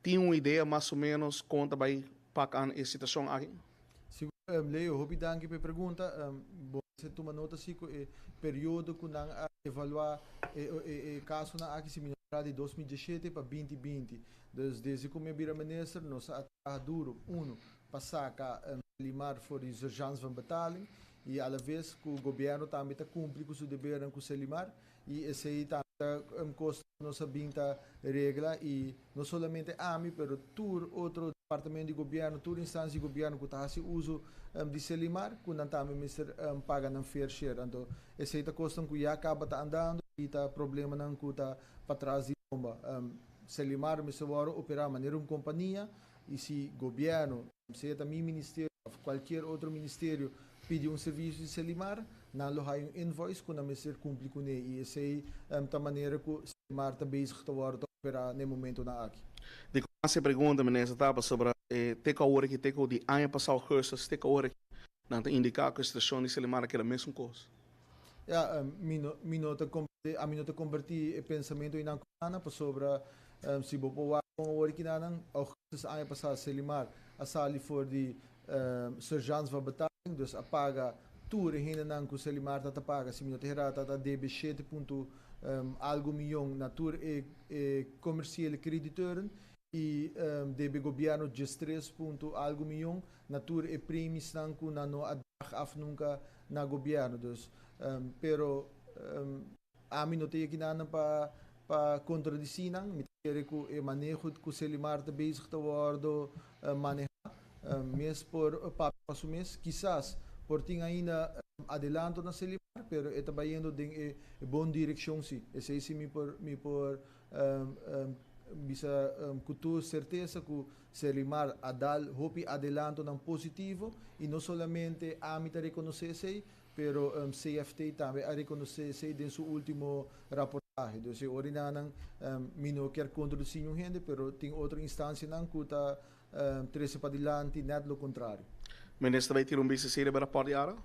Tin un idea mas o menos con ta bay pak an e situacion aki? Sigur, Leo, hopi danki pa e pregunta. Bo mester tuma nota si cu e periodo cu nan a evalua e casonan aki si mi no ta di 2017 pa 2020. Dus desde cu mi a bira minister nos a traha duro, uno, pa saca Limar for di surgeance van betaling y alaves cu gobierno tambe ta cumpli cu su debernan cu Selimar y esey tambe ta un cos cu nos a bin ta regla y no solamente ami pero tur otro departamento di gobierno, tur instancia di gobierno cu ta haci uso di Selimar cu nan tambe mester paga nan fair share. Anto esey ta cosnan cu ya caba ta andando y ta problemanan cu ta patras di lomba. Selimar mester worde opera manera un compania y si gobierno, sea ta mi ministerio of cualkier otro ministerio, pidi un servicio di Selimar, nan lo haya un invoice cu nan mester cumpli cune y esey ta manera cu Selimar ta bezig ta worde opera na e momentonan aki. Di con haci e pregunta, minister, ta pasobra e te cu awor aki, te cu di aña pasado augustus te cu awor aki, nan ta indica cu e situacion di Selimar a keda mesun cos. Ja, mi no ta ami no ta comparti e pensamento einan cu nan, pasobra si bo por wak con awor aki nan, augustus aña pasa Selimar a sali for di surgeance van betaling, dus a paga tur e hendenan cu Selimar ta paga. Si mi no ta hera, ta debe 7 punto algo miyon na tur e commerciële crediteuren y debe gobierno 13 punto algo miyon na tur e premiesnan cu nan no a draag af nunca na gobierno. Dus, pero ami no tin aki nada pa contradecir nan. Mi kere cu e maneho cu Selimar ta bezig ta wordo maneha mes por pa su mes. Kisas por tin ainda adelanto na Selimar, pero e ta bayendo den e bon direccion si. Esey si mi por bisa cu tur certeza cu Selimar a dal hopi adelanto nan positivo y no solamente ami ta reconoce esey, pero CFT tambe a reconoce esey den su ultimo reportahe. Dus orinanan mi no kier contradecir un hende, pero tin otro instancianan cu ta trece padilanti net lo contrario. Minister, bay tira un bista riba rapport di ARA?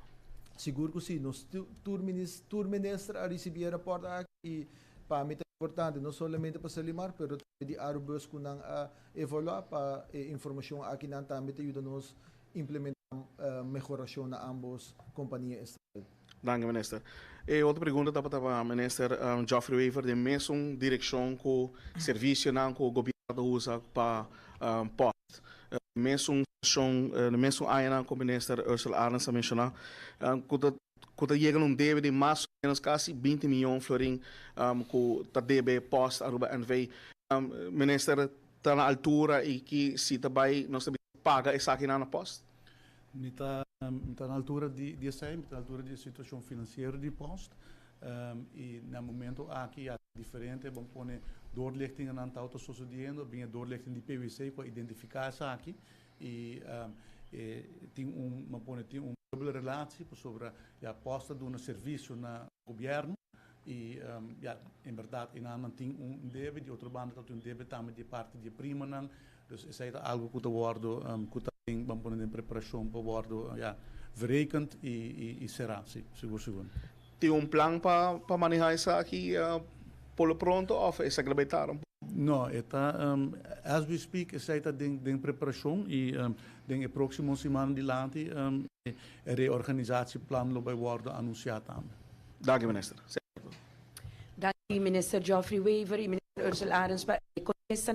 Sigur cu si, nos tur minister a ricibi e rapport aki y pa mi ta importante no solamente pa Selimar, pero tambe di Arubus cu nan a evalua pa e informacion aki nan tambe ta yuda nos implementa mehoracion na ambos compania estatal. Dank u, minister. E otro pregunta ta pa minister Geoffrey Wever, den mesun direccion cu servicionan cu gobierno usa pa post. Mesun situacion, mesun aña cu minister Ursula Arends a menciona, cu ta yega un debe di mas o menos casi 20 miyon florin cu ta debe Post Aruba NV. Minister ta na altura y cu si ta bay nos paga esaki na Post? Mi ta na altura di esey, mi ta na altura di situacion financiero di Post. Y na momento aki e diferente, ban pone doorlichting nan ta sucediendo, bin doorlichting di PwC pa identifica esaki y tin un, ban pone, tin un dubbele relatie sobre, ja, Post ta duna servicio na gobierno y ja, en berdad nan tin un debe, di otro banda tin un debe tambe di parti di primanan, dus esey ta algo cu ta wordo cu ta ban pone den preparacion pa wordo, ja, verrekend y cera, si, sigur sigur. Tin un plan pa maneha esaki por lo pronto of esaki ta tarda? No, ta, as we speak, esey ta den preparacion y den proximo siman dilanti e reorganisatieplan lo bay wordo anuncia tambe. Dank u, minister. Dank u, minister Geoffrey Wever y minister Ursula Arends pa contesta.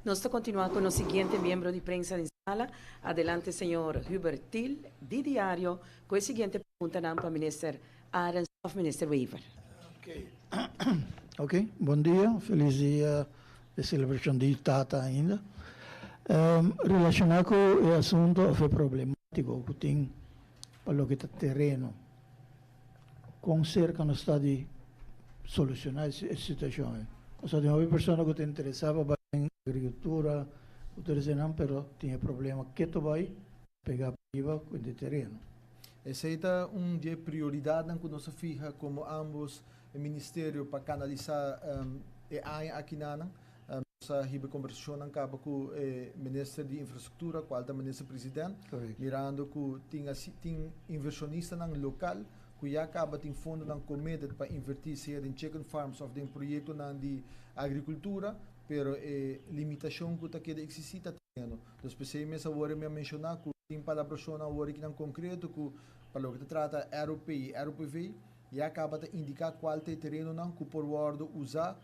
Nos ta continua cu e siguiente miembro di prensa den sala. Adelante, señor Hubert Thiel, di Diario, cu e siguiente pregunta pa minister Arends of minister Wever. Ok, bon dia, feliz dia di celebracion di Tata ainda. Relaciona cu e asunto of e problematico cu tin pa loke ta tereno, con cerca nos ta di soluciona e situacion? Osea, tin hopi persona cu ta interesa den agricultura, utilisa, pero tin problema cu ta bay pega riba cu e tereno. Esey ta un di e prioridadnan cu nos a fiha como ambos ministerio pa canalisa e aña aki nan. a hiba conversacionnan caba cu e minister di infrastructura, cual ta minister president, mirando cu tin tin inversionistanan local cu ya caba tin fondonan committed pa inverti sea den chicken farms of den proyectonan di agricultura, pero e limitacion cu ta keda existi ta tereno. Dus p'esey mes awor mi a menciona cu tin palabracionnan awor akinan concreto cu pa loke ta trata ROP y ROPV ya caba ta indica cual ta e terenonan cu por wordo usa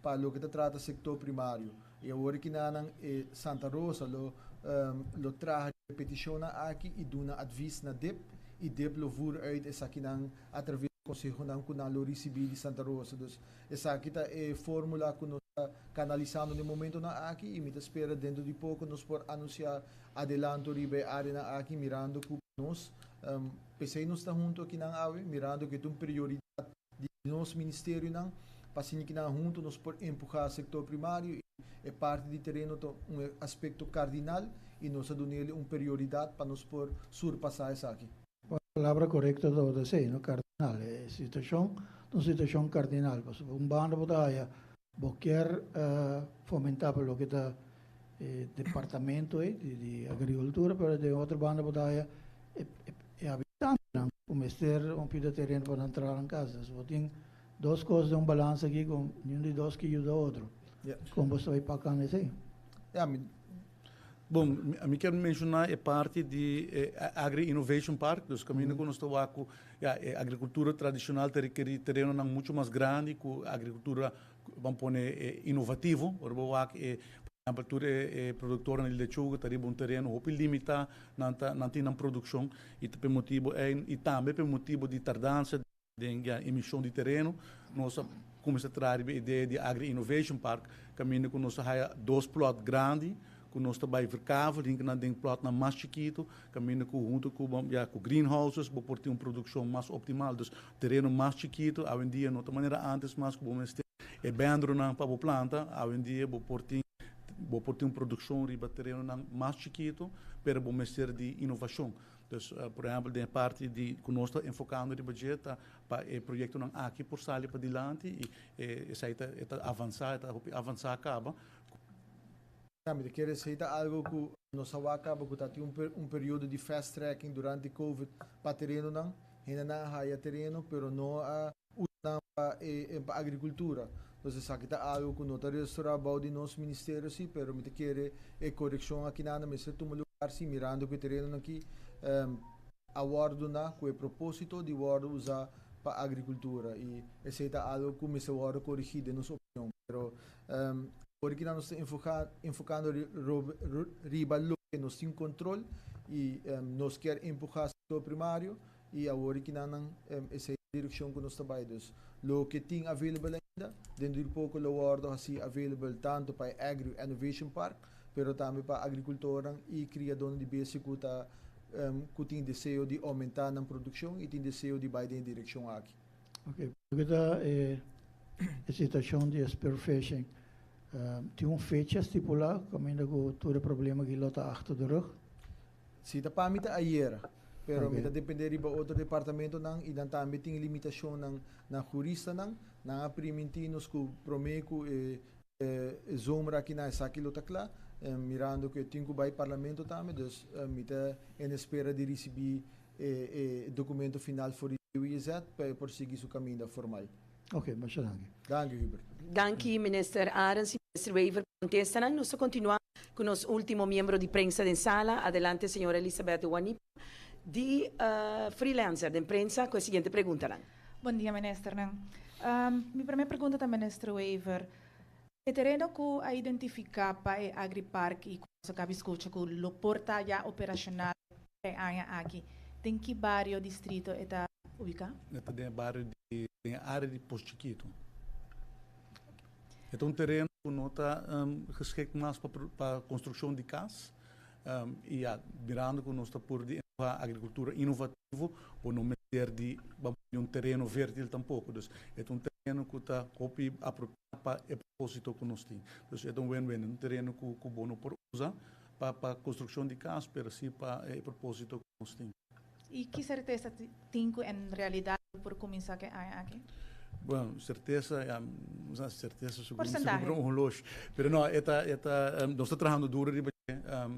pa loke ta trata sector primario. Y awor akinanan e Santa Rosa lo traha e peticionnan aki y duna advies na DIP y DIP lo voer uit esakinan a traves di consehonan cu nan lo ricibi di Santa Rosa. Dus esaki ta e formula cu nos ta canalisando na e momentonan aki y mi ta spera dentro di poco nos por anuncia adelanto riba e areanan aki mirando cu nos p'esey nos ta hunto akinan awe mirando cu e ta un prioridad di nos ministerionan pa asina ki nan hunto nos por empuha sector primario y e parti di tereno ta un aspecto cardinal y nos a dunele un prioridad pa nos por surpasa esaki. E palabra corecto tabata esey, no? Cardinal. E situacion ta un situacion cardinal. Pasobra un banda bo ta haya bo kier fomenta pa loke ta e departamento ey di agricultura, pero den otro banda bo ta haya e habitantenan ku mester un pida tereno pa nan traha nan kas. Dus bo tin dos kos den un balansa aki ku niun di dos ke yuda otro. Kon bo ta bai pakan esei? Ya, mi Bon, mi kier menshoná e parti di e Agri Innovation Park, dus kaminda ku nos ta wak ku ya e agrikultura tradishonal ta rekerí terenonan muchu mas grandi ku agrikultura ban pone e inovativo. Ora bo wak e por ehèmpel tur e produktornan di lechuga ta riba un tereno hopi limitá, nan ta nan tin nan produkshon i ta pa e motibu ei i tambe pa e motibu di tardansa den ya emishon di tereno nos a kuminsá traha riba e idea di Agri Innovation Park kaminda ku nos a haya dos plòt grandi ku nos ta bai verkavel hinka nan den plòtnan mas chikitu kaminda ku huntu ku ya ku greenhouses bo por tin un produkshon mas optimal. Dus tereno mas chikitu awendia no ta manera antes mas ku bo mester e bendronan pa bo planta, awendia bo por tin bo por tin un produkshon riba terenonan mas chikitu pero bo mester di inovashon. Dus por ehèmpel den e parti di ku nos ta enfokando riba dje ta pa e proyektonan aki por sali padilanti i esei ta e ta avansá e ta hopi avansá kaba. Mi ta kere esei ta algo ku nos a wak kaba ku ta tin un periodo di fast tracking durante covid pa terenonan. Hendenan a haya tereno pero no a usa nan pa e pa agrikultura. Entonces esaki ta algo ku no ta restorá bou di nos ministerio si pero mi ta kere e korekshon akinan mester tuma lugar si mirando ku e terenonan aki a wòrdu duná ku e propósito di wòrdu usá pa agrikultura i esei ta algo ku mester wòrdu korigí den nos opinion. Pero Ora ki nos ta enfocando riba loke nos tin control y nos kier empuha sector primario y awor ki nan esey ta direccion cu nos ta bay. Dus loke tin available ainda dentro di poco lo wordo haci available tanto pa e Agri Innovation Park pero tambe pa agricultornan y criadornan di bestia cu ta cu tin deseo di aumenta nan produccion y tin deseo di bay den e direccion aki. Ok, loke ta e situacion di e spearfishing, tin un fecha stipula caminda cu tur e problema aki lo ta achter de rug? Si ta pa mi ta ayera, pero mi ta depende riba otro departamentonan y nan tambe tin limitacionnan na juristanan. Nan a priminti nos cu prome cu e zomer aki nan esaki lo ta cla, mirando cu e tin cu bay parlamento tambe, dus mi ta en espera di ricibi e documento final for di DWZ pa e por sigui su caminda formal. Ok, masha danki. Danki Hubert. Danki Minister Arends y Minister Wever pa contestanan. Nos ta continua cu nos ultimo miembro di prensa den sala. Adelante señora Elizabeth Wanipa di Freelancer den prensa cu e siguiente preguntanan. Bon dia Ministernan. Mi prome pregunta ta Minister Wever. E tereno cu a identifica pa e Agripark y cu nos a caba scucha cu lo por ta ya operacional e aña aki, den ki bario, distrito e ta ubica? E ta den e bario di, den e area di Pos Chikito. E ta un tereno cu no ta geschikt mas pa pa construccion di cas y ya, mirando cu nos ta pur di empuha agricultura inovativo, bo no mester di un tereno vertil tampoco. Dus e ta un tereno cu ta hopi apropia pa e proposito cu nos tin. Dus e ta un win-win, un tereno cu bo no por usa pa construccion di cas, pero si pa e proposito cu nos tin. Y ki certeza tin cu en realidad lo por cuminsa cu e aña aki? Bueno, certeza, ja, certeza segun un horloge. Pero no, e ta, nos ta trahando duro riba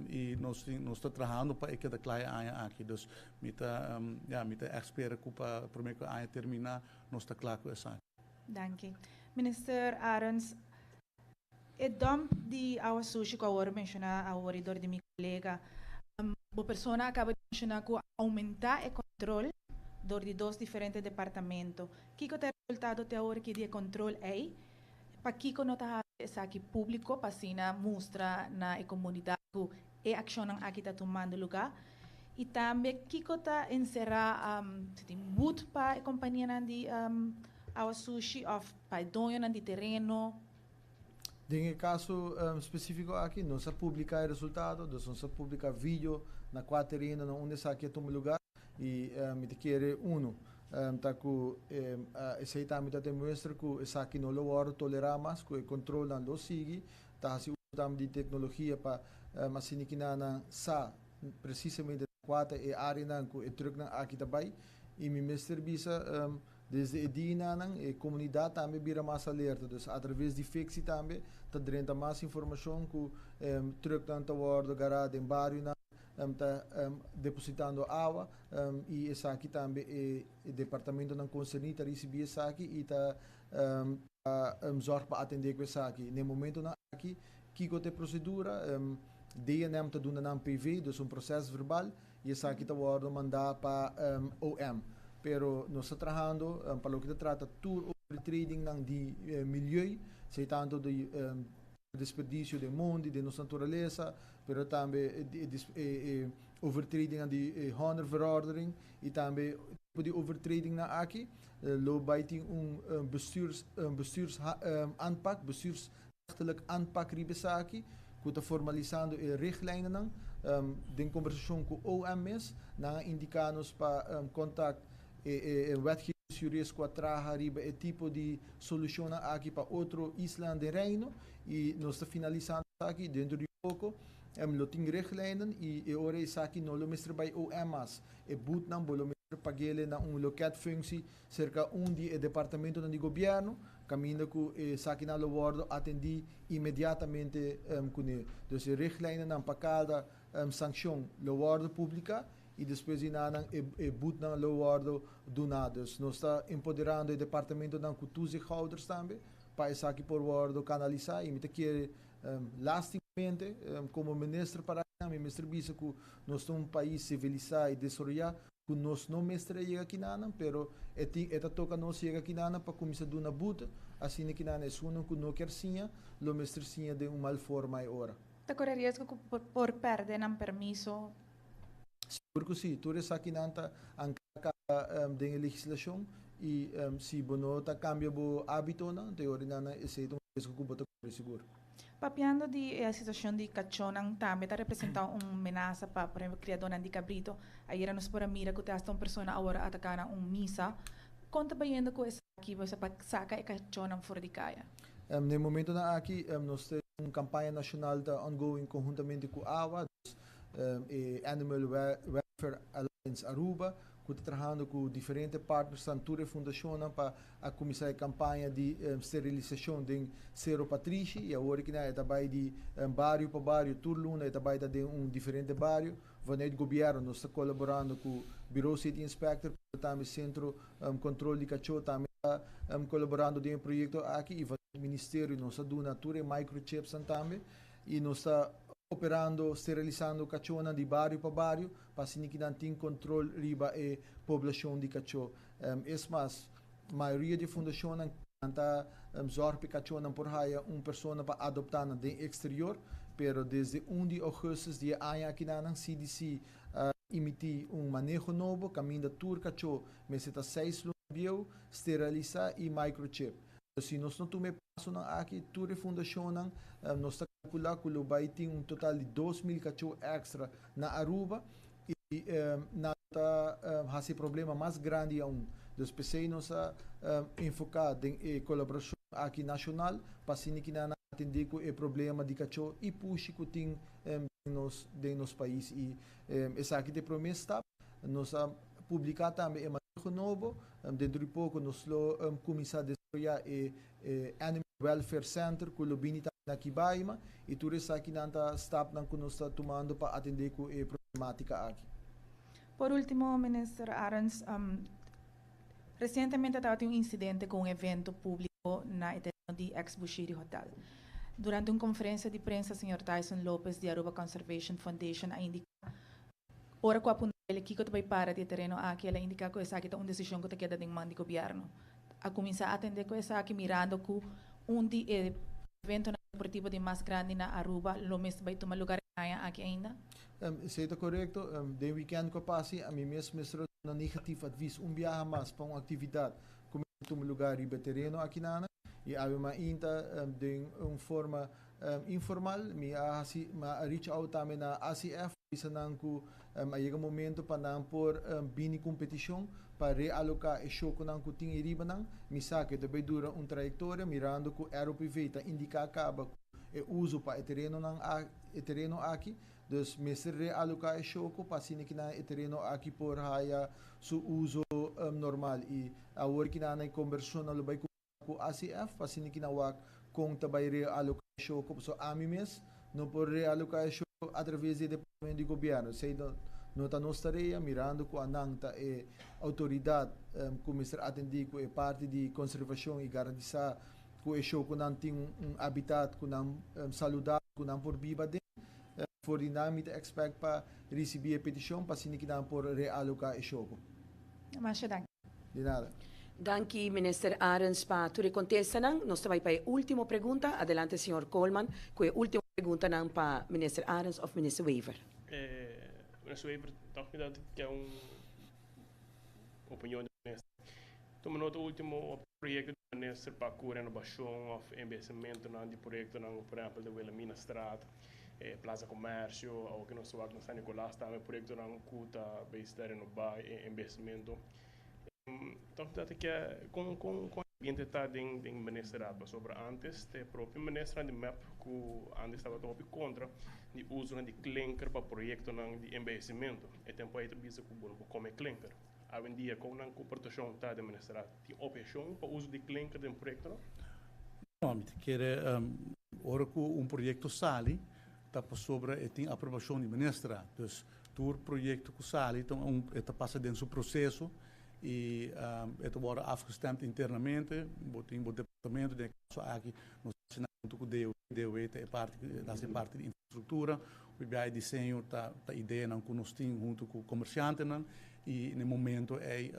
y nos ta trahando pa e keda cla aña aki. Dus mi ta, ja, mi ta spera cu pa prome cu aña termina nos ta cla cu esaki. Danki. Minister Arends, e dump di awa sushi cu awor menciona awor door di mi colega, e persona a caba di menciona cu aumenta e control door di dos diferente departamento. Kico ta e resultado te awor di e control ey? Pa kico no ta esaki publico pa asina mustra na e comunidad cu e accion aki ta tumando lugar? Y tambe kico ta encera si tin boet pa e compania di awa sushi of pa doño di tereno? Den caso specifico aki, nos a publica e resultado, nos a publica video na cua tereno na unda esaki a tuma lugar y mi ta kere uno ta cu esey tambe ta demuestra cu esaki no lo wordo tolera mas, cu e control nan lo sigui, ta haci uso tambe di tecnologia pa asina cu nan sa precisamente cua ta e area nan cu e truck nan aki ta bay. Y mi mester bisa, desde e dia nan e comunidad tambe bira mas alerta, dus a traves di Fixi tambe ta drenta mas informacion cu truck nan ta wordo gara den bario nan ta depositando awa y esaki tambe e departamento nan concerni ta ricibi esaki y ta zorg pa atende cu esaki. Na momento nan aki, kico ta e procedura? DNM ta duna nan PV, dus un proces verbal, y esaki ta wordo manda pa OM. Pero nos ta trahando pa loke ta trata tur overtreding nan di milieu, sea tanto di desperdicio di mondi, di nos naturalesa, pero tambe overtreding di hongerverordening y tambe tipo di overtreding nan aki, lo bay tin un bestuurs aanpak, bestuursrechtelijk aanpak riba esaki, cu ta formalisando e richtlijnen. Den conversacion cu OM mes, nan a indica nos pa contact e wetgevingsjurist cu a traha riba e tipo di solucion aki pa otro isla den Reino y nos ta finalisando aki. Dentro di poco lo tin richtlijnen y e ora esaki no lo mester bay OM mas. E boet nan bo lo mester pag'e na un loketfunctie cerca un di e departamento di gobierno, caminda cu esaki nan lo wordo atendi inmediatamente cune. Dus e richtlijnen nan pa cada sancion lo wordo publica y despues di nan e boet nan lo wordo duna. Dus nos ta empoderando e departamento nan cu toezichthouders tambe pa esaki por wordo canalisa. Y mi ta kere, lastimamente, como minister para mi mester bisa cu nos ta un pais civilisa y desaroya cu nos no mester yega aki nan, pero e ta toca nos yega aki nan pa cuminsa duna boete, asina cu nan esun cu no kier siña, lo mester siña di un mal forma e ora. Ta core riesgo cu por perde nan permiso? Sigur cu si, tur esaki nan ta den legislacion y si bo no ta cambia bo habito nan, te ora nan esey ta un riesgo cu bo ta core sigur. Papiando di e situacion di cachonan tambe ta representa un menasa pa, por ehempel, criadornan di cabrito. Ayera nos por a mira cu hasta un persona awor a ataca na un misa. Con ta bayendo cu esaki, bo pa saca e cachonan for di caya? Na momento nan aki, nos tin un campaña nacional ta ongoing conhuntamente cu AWA, dus, e Animal Welfare Alliance Aruba, cu ta trahando cu diferente partners, tanto e fundacion pa a cuminsa e campaña di sterilisacion di Cero Patrishi y awor cu ta bay di bario pa bario, tur luna ta bay di un diferente bario. Vanuit gobierno nos ta colaborando cu Bureau City Inspector, tambe Centro Control di Cacho, tambe ta colaborando den e proyecto aki y vanuit ministerio nos ta duna tur microchips tambe y nos ta operando, sterilisando cacho di bario pa bario, pa asina cu nan tin control riba e poblacion di cacho. Es mas, mayoria di fundacion ta zorg pa cacho por haya un persona pa adopta den exterior, pero desde 1 di augustus di aña aki nan CDC emiti un maneho nobo, caminda tur cacho mester ta 6 luna bieu, sterilisa y microchip. Si nos no tuma paso nan aki, tur fundacion, nos ta calcula cu lo bay tin un total di 2 mil cacho extra na Aruba y nan ta haci problema mas grandi aun. Dus p'esey nos a enfoca den e colaboracion aki nacional pa asina cu nan atende cu e problema di cacho y pushi cu tin den nos pais y esaki ta e prome stap. Nos a publica tambe e maneho nobo. Dentro di poco nos lo cuminsa. desaroyá e Animal Welfare Center ku lo bini tambe na Kibaima i tur esakinan ta stapnan ku nos ta tumando pa atendé ku e problemátika aki. Por último, Minister Arends, resientemente tabatin un insidente ku un evento públiko na e tereno di ex Bushiri Hotel. Durante un konferensia di prensa, señor Tyson Lopez di Aruba Conservation Foundation a indiká ora ku a puntra el kiko ta bai para di e tereno aki, el a indiká ku esaki ta un desishon ku ta keda den man di gobièrnu. A kuminsá atendé ku esaki mirando ku un di e eventonan deportivo di mas grandi na Aruba lo mester bai tuma lugar e aña aki ainda? Esei ta korekto. Den wikènt ku a pasa ami mes mester a duna negatief advies un biaha mas pa un aktividat ku mester tuma lugar riba e tereno akinana. I awe mainta den un forma informal mi a hasi mi a reach out tambe na ACF bisa nan ku a yega momento pa nan por bini ku un petishon pa realoká e shokonan ku tin ei riba nan. Mi sa ku e ta bai dura un trayektoria mirando ku ROPV ta indiká kaba ku e uso pa e terenonan e tereno aki. Dus mester realoká e shoko pa asina ki nan e tereno aki por haya su uso normal. I awor ki nan e kombersashonnan lo bai ku ACF pa asina ki nan wak kon ta bai realoká e shoko pasobra ami mes no por realoká e shoko atraves di e departamento di gobièrnu. Esei no ta nos tarea mirando ku anan ta e outoridat ku mester atendí ku e parti di konservashon i garantisá ku e shokonan tin un habitat ku nan saludabel ku nan por biba den. For di nan mi ta expect pa ricibi e peticion pa asina ki nan por realoca e shoko. Masha danki. Di nada. Danki Minister Arends pa tur e contestanan. Nos ta bay pa e ultimo pregunta. Adelante señor Koolman cu e ultimo preguntanan pa Minister Arends of Minister Wever. Minister Wever, toch mi ta ke un opinion di minister. Tuma nota ultimo proyecto di minister pa cu renobacion of embellecimientonan di proyectonan, por ehempel de Wilhelminastraat, Plaza Comercio, awo cu nos ta wak na San Nicolas tambe proyectonan cu ta bezig ta renoba y embellecimiento. Toch mi ta ke con con con ambiente ta den den ministerraad pasobra antes te propio ministernan di mep cu antes tabata hopi contra di usonan di klinker pa proyectonan di embellecimiento. E tempo ey ta bisa cu bo no por come klinker. Awendia kon nan komportashon ta den ministerat? Tin opheshon pa uso di klinker den proyektonan? No, mi ta kere ora ku un proyekto sali ta pasobra e tin aprobashon di ministerat. Dus tur proyekto ku sali ta un e ta pasa den su proseso i e ta wòrdu afgestemd internamente. Bo tin bo departamento, den e kaso aki nos ta hasi nan huntu ku DOW. DOW ta e parti ku ta hasi e parti di infrastruktura. Hopi biaha e diseño ta ta ideanan ku nos tin huntu ku komersiantenan i na e momento ei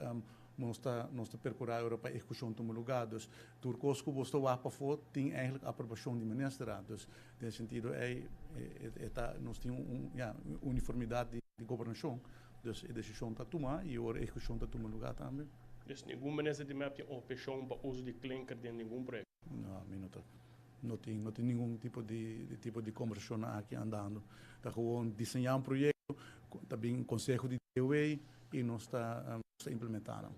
nos ta nos ta perkurá ora pa ehekushon tuma lugá. Dus tur kos ku bo ta wak pafó tin eigentlik aprobashon di ministerat. Dus den e sentido ei e ta nos tin un ya uniformidat di gobernashon. Dus e desishon ta tuma i ora ehekushon ta tuma lugá tambe. Dus ningun minister di mep tin opheshon pa uso di klinker den ningun proyekto? No, mi no ta No tin, no tin ningun tipo di tipo di conversacionnan aki andando. Ta gewoon diseña un proyecto, ta bin conseho di DOW y nos ta nos ta implementa nan.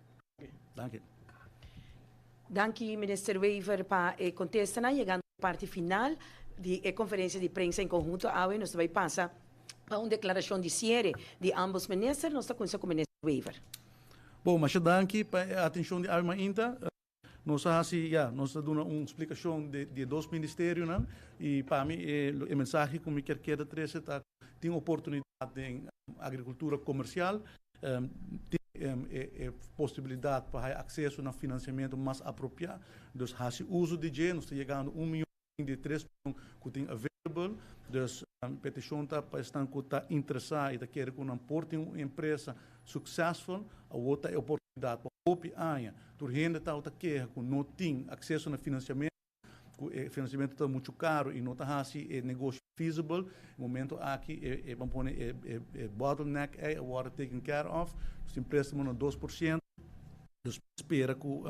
Danki. Danki Minister Wever pa e contestanan. Yegando na e parti final di e conferencia di prensa en conhunto awe nos ta bay pasa pa un declaracion di ciere di ambos minister. Nos ta cuminsa cu Minister Wever. Bon, masha danki pa e atencion di awe mainta. Nos a hasi, ya, nos a duna un splikashon di e dos ministerionan i pa mi e mensahe ku mi kier keda trese ta ku tin oportunidat den agrikultura komersial, tin e posibilidat pa haya akseso na finansiamentu mas apropiá, dus hasi uso di dje, nos ta yegando un mion di tres mion ku tin available, dus petishon ta pa esnan ku ta interesá i ta kere ku nan por tin un empresa successful, awor ta e oportunidat pa hopi aña tur hende tabata keha ku no tin akseso na finansiamentu, ku e finansiamentu ta muchu karu i no ta hasi e negoshi feasible. E momento aki e ban pone e bottleneck ei a wòrdu taken care of, nos tin préstamo na 2%, dus spera ku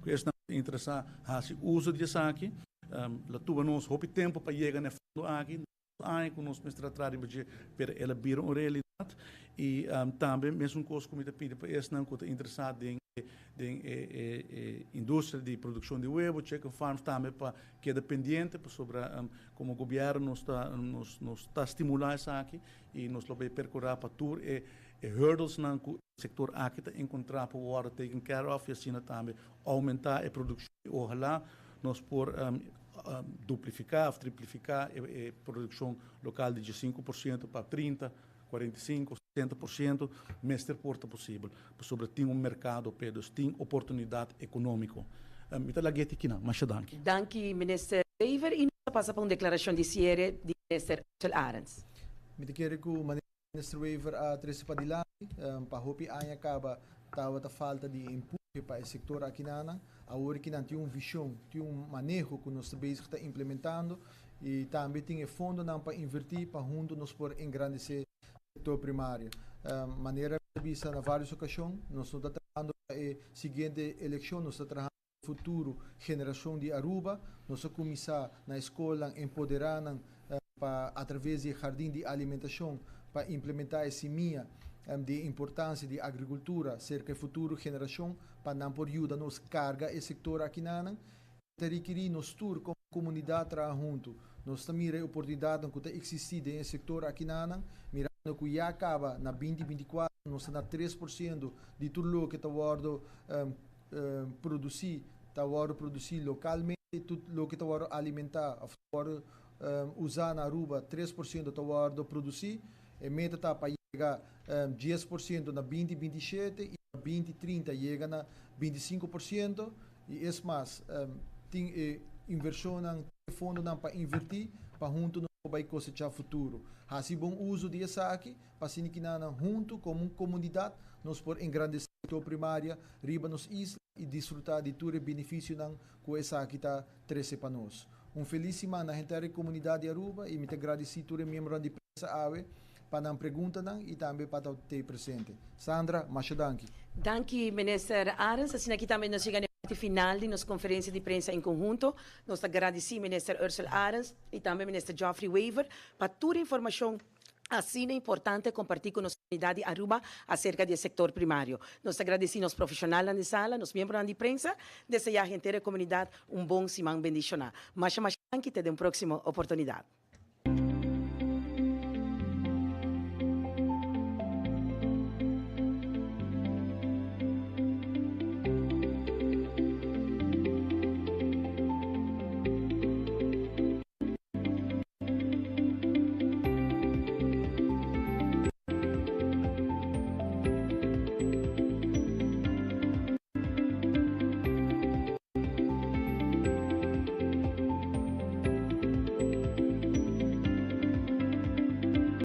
esnan ku ta interesá hasi uso di esaki. Lo tuba nos hopi tempu pa yega na e fondo aki, dos aña ku nos mester a traha riba dje, pero el a bira un realidat. I tambe mesun kos ku mi ta pidi pa esnan ku ta interesá den den e industria di produkshon di webo, chicken farms, tambe pa keda pendiente pasobra komo gobièrnu nos ta nos nos ta stimulá esaki i nos lo bai perkurá pa tur e. E hurdlesnan ku e sektor aki ta enkontrá por wòrdu taken care of i asina tambe oumentá e produkshon i ohalá nos por duplifiká òf triplifiká e produkshon lokal di 15% pa 30, 45, 60% mester por ta posibel pasobra tin un merkado p'e, dus tin oportunidat ekonómiko. Mi ta lag'é ti kinan. Masha danki. Danki Minister Wever i nos ta pasa pa un deklarashon di siere di Minister Ursell Arends. Mi ta kere ku Minister Wever a trece padilanti, pa hopi aña caba tabata falta di empuje pa e sector akinanan. Awor ki nan tin un vision, tin un maneho cu nos ta bezig ta implementando y tambe tin e fondonan pa inverti pa hunto nos por engrandece sector primario. Manera mi a bisa na varios ocasion, nos no ta trahando pa e siguiente eleccion, nos ta trahando pa e futuro generacion di Aruba. Nos a cuminsa na e scolnan empodera nan pa a traves di e jardin di alimentacion pa implementa e simia di e importancia di agricultura cerca e futuro generacion pa nan por yuda nos carga e sector akinanan. E ta rikiri nos tur como comunidad traha hunto. Nos ta mira e oportunidadnan cu ta existi den e sector akinanan, mirando cu ya caba na 2024 nos ta na 3% di tur loke ta wordo produci ta wordo produci localmente, tur loke ta wordo alimenta of ta wordo usa na Aruba 3% ta wordo produci. E meta ta pa yega 10% na 2027 y na 2030 yega na 25% y es mas tin e inversionnan, tin e fondonan pa inverti pa hunto nos por bay cosecha futuro. Haci bon uso di esaki pa asina kinanan hunto como un comunidad nos por engrandece sector primaria riba nos isla y disfruta di tur e beneficionan cu esaki ta trece pa nos. Un feliz siman na henter e comunidad di Aruba y mi ta gradici tur e miembronan di prensa awe pa nan preguntanan y tambe pa ta tey presente. Sandra, masha danki. Danki Minister Arends. Asina aki tambe nos yega na e parti final di nos conferencia di prensa en conhunto. Nos ta gradici Minister Ursell Arends y tambe Minister Geoffrey Wever pa tur informacion asina importante comparti cu nos comunidad di Aruba acerca di e sector primario. Nos ta gradici nos profesionalnan di sala, nos miembronan di prensa, desea henter e comunidad un bon siman bendiciona. Masha masha danki, te den un proximo oportunidad.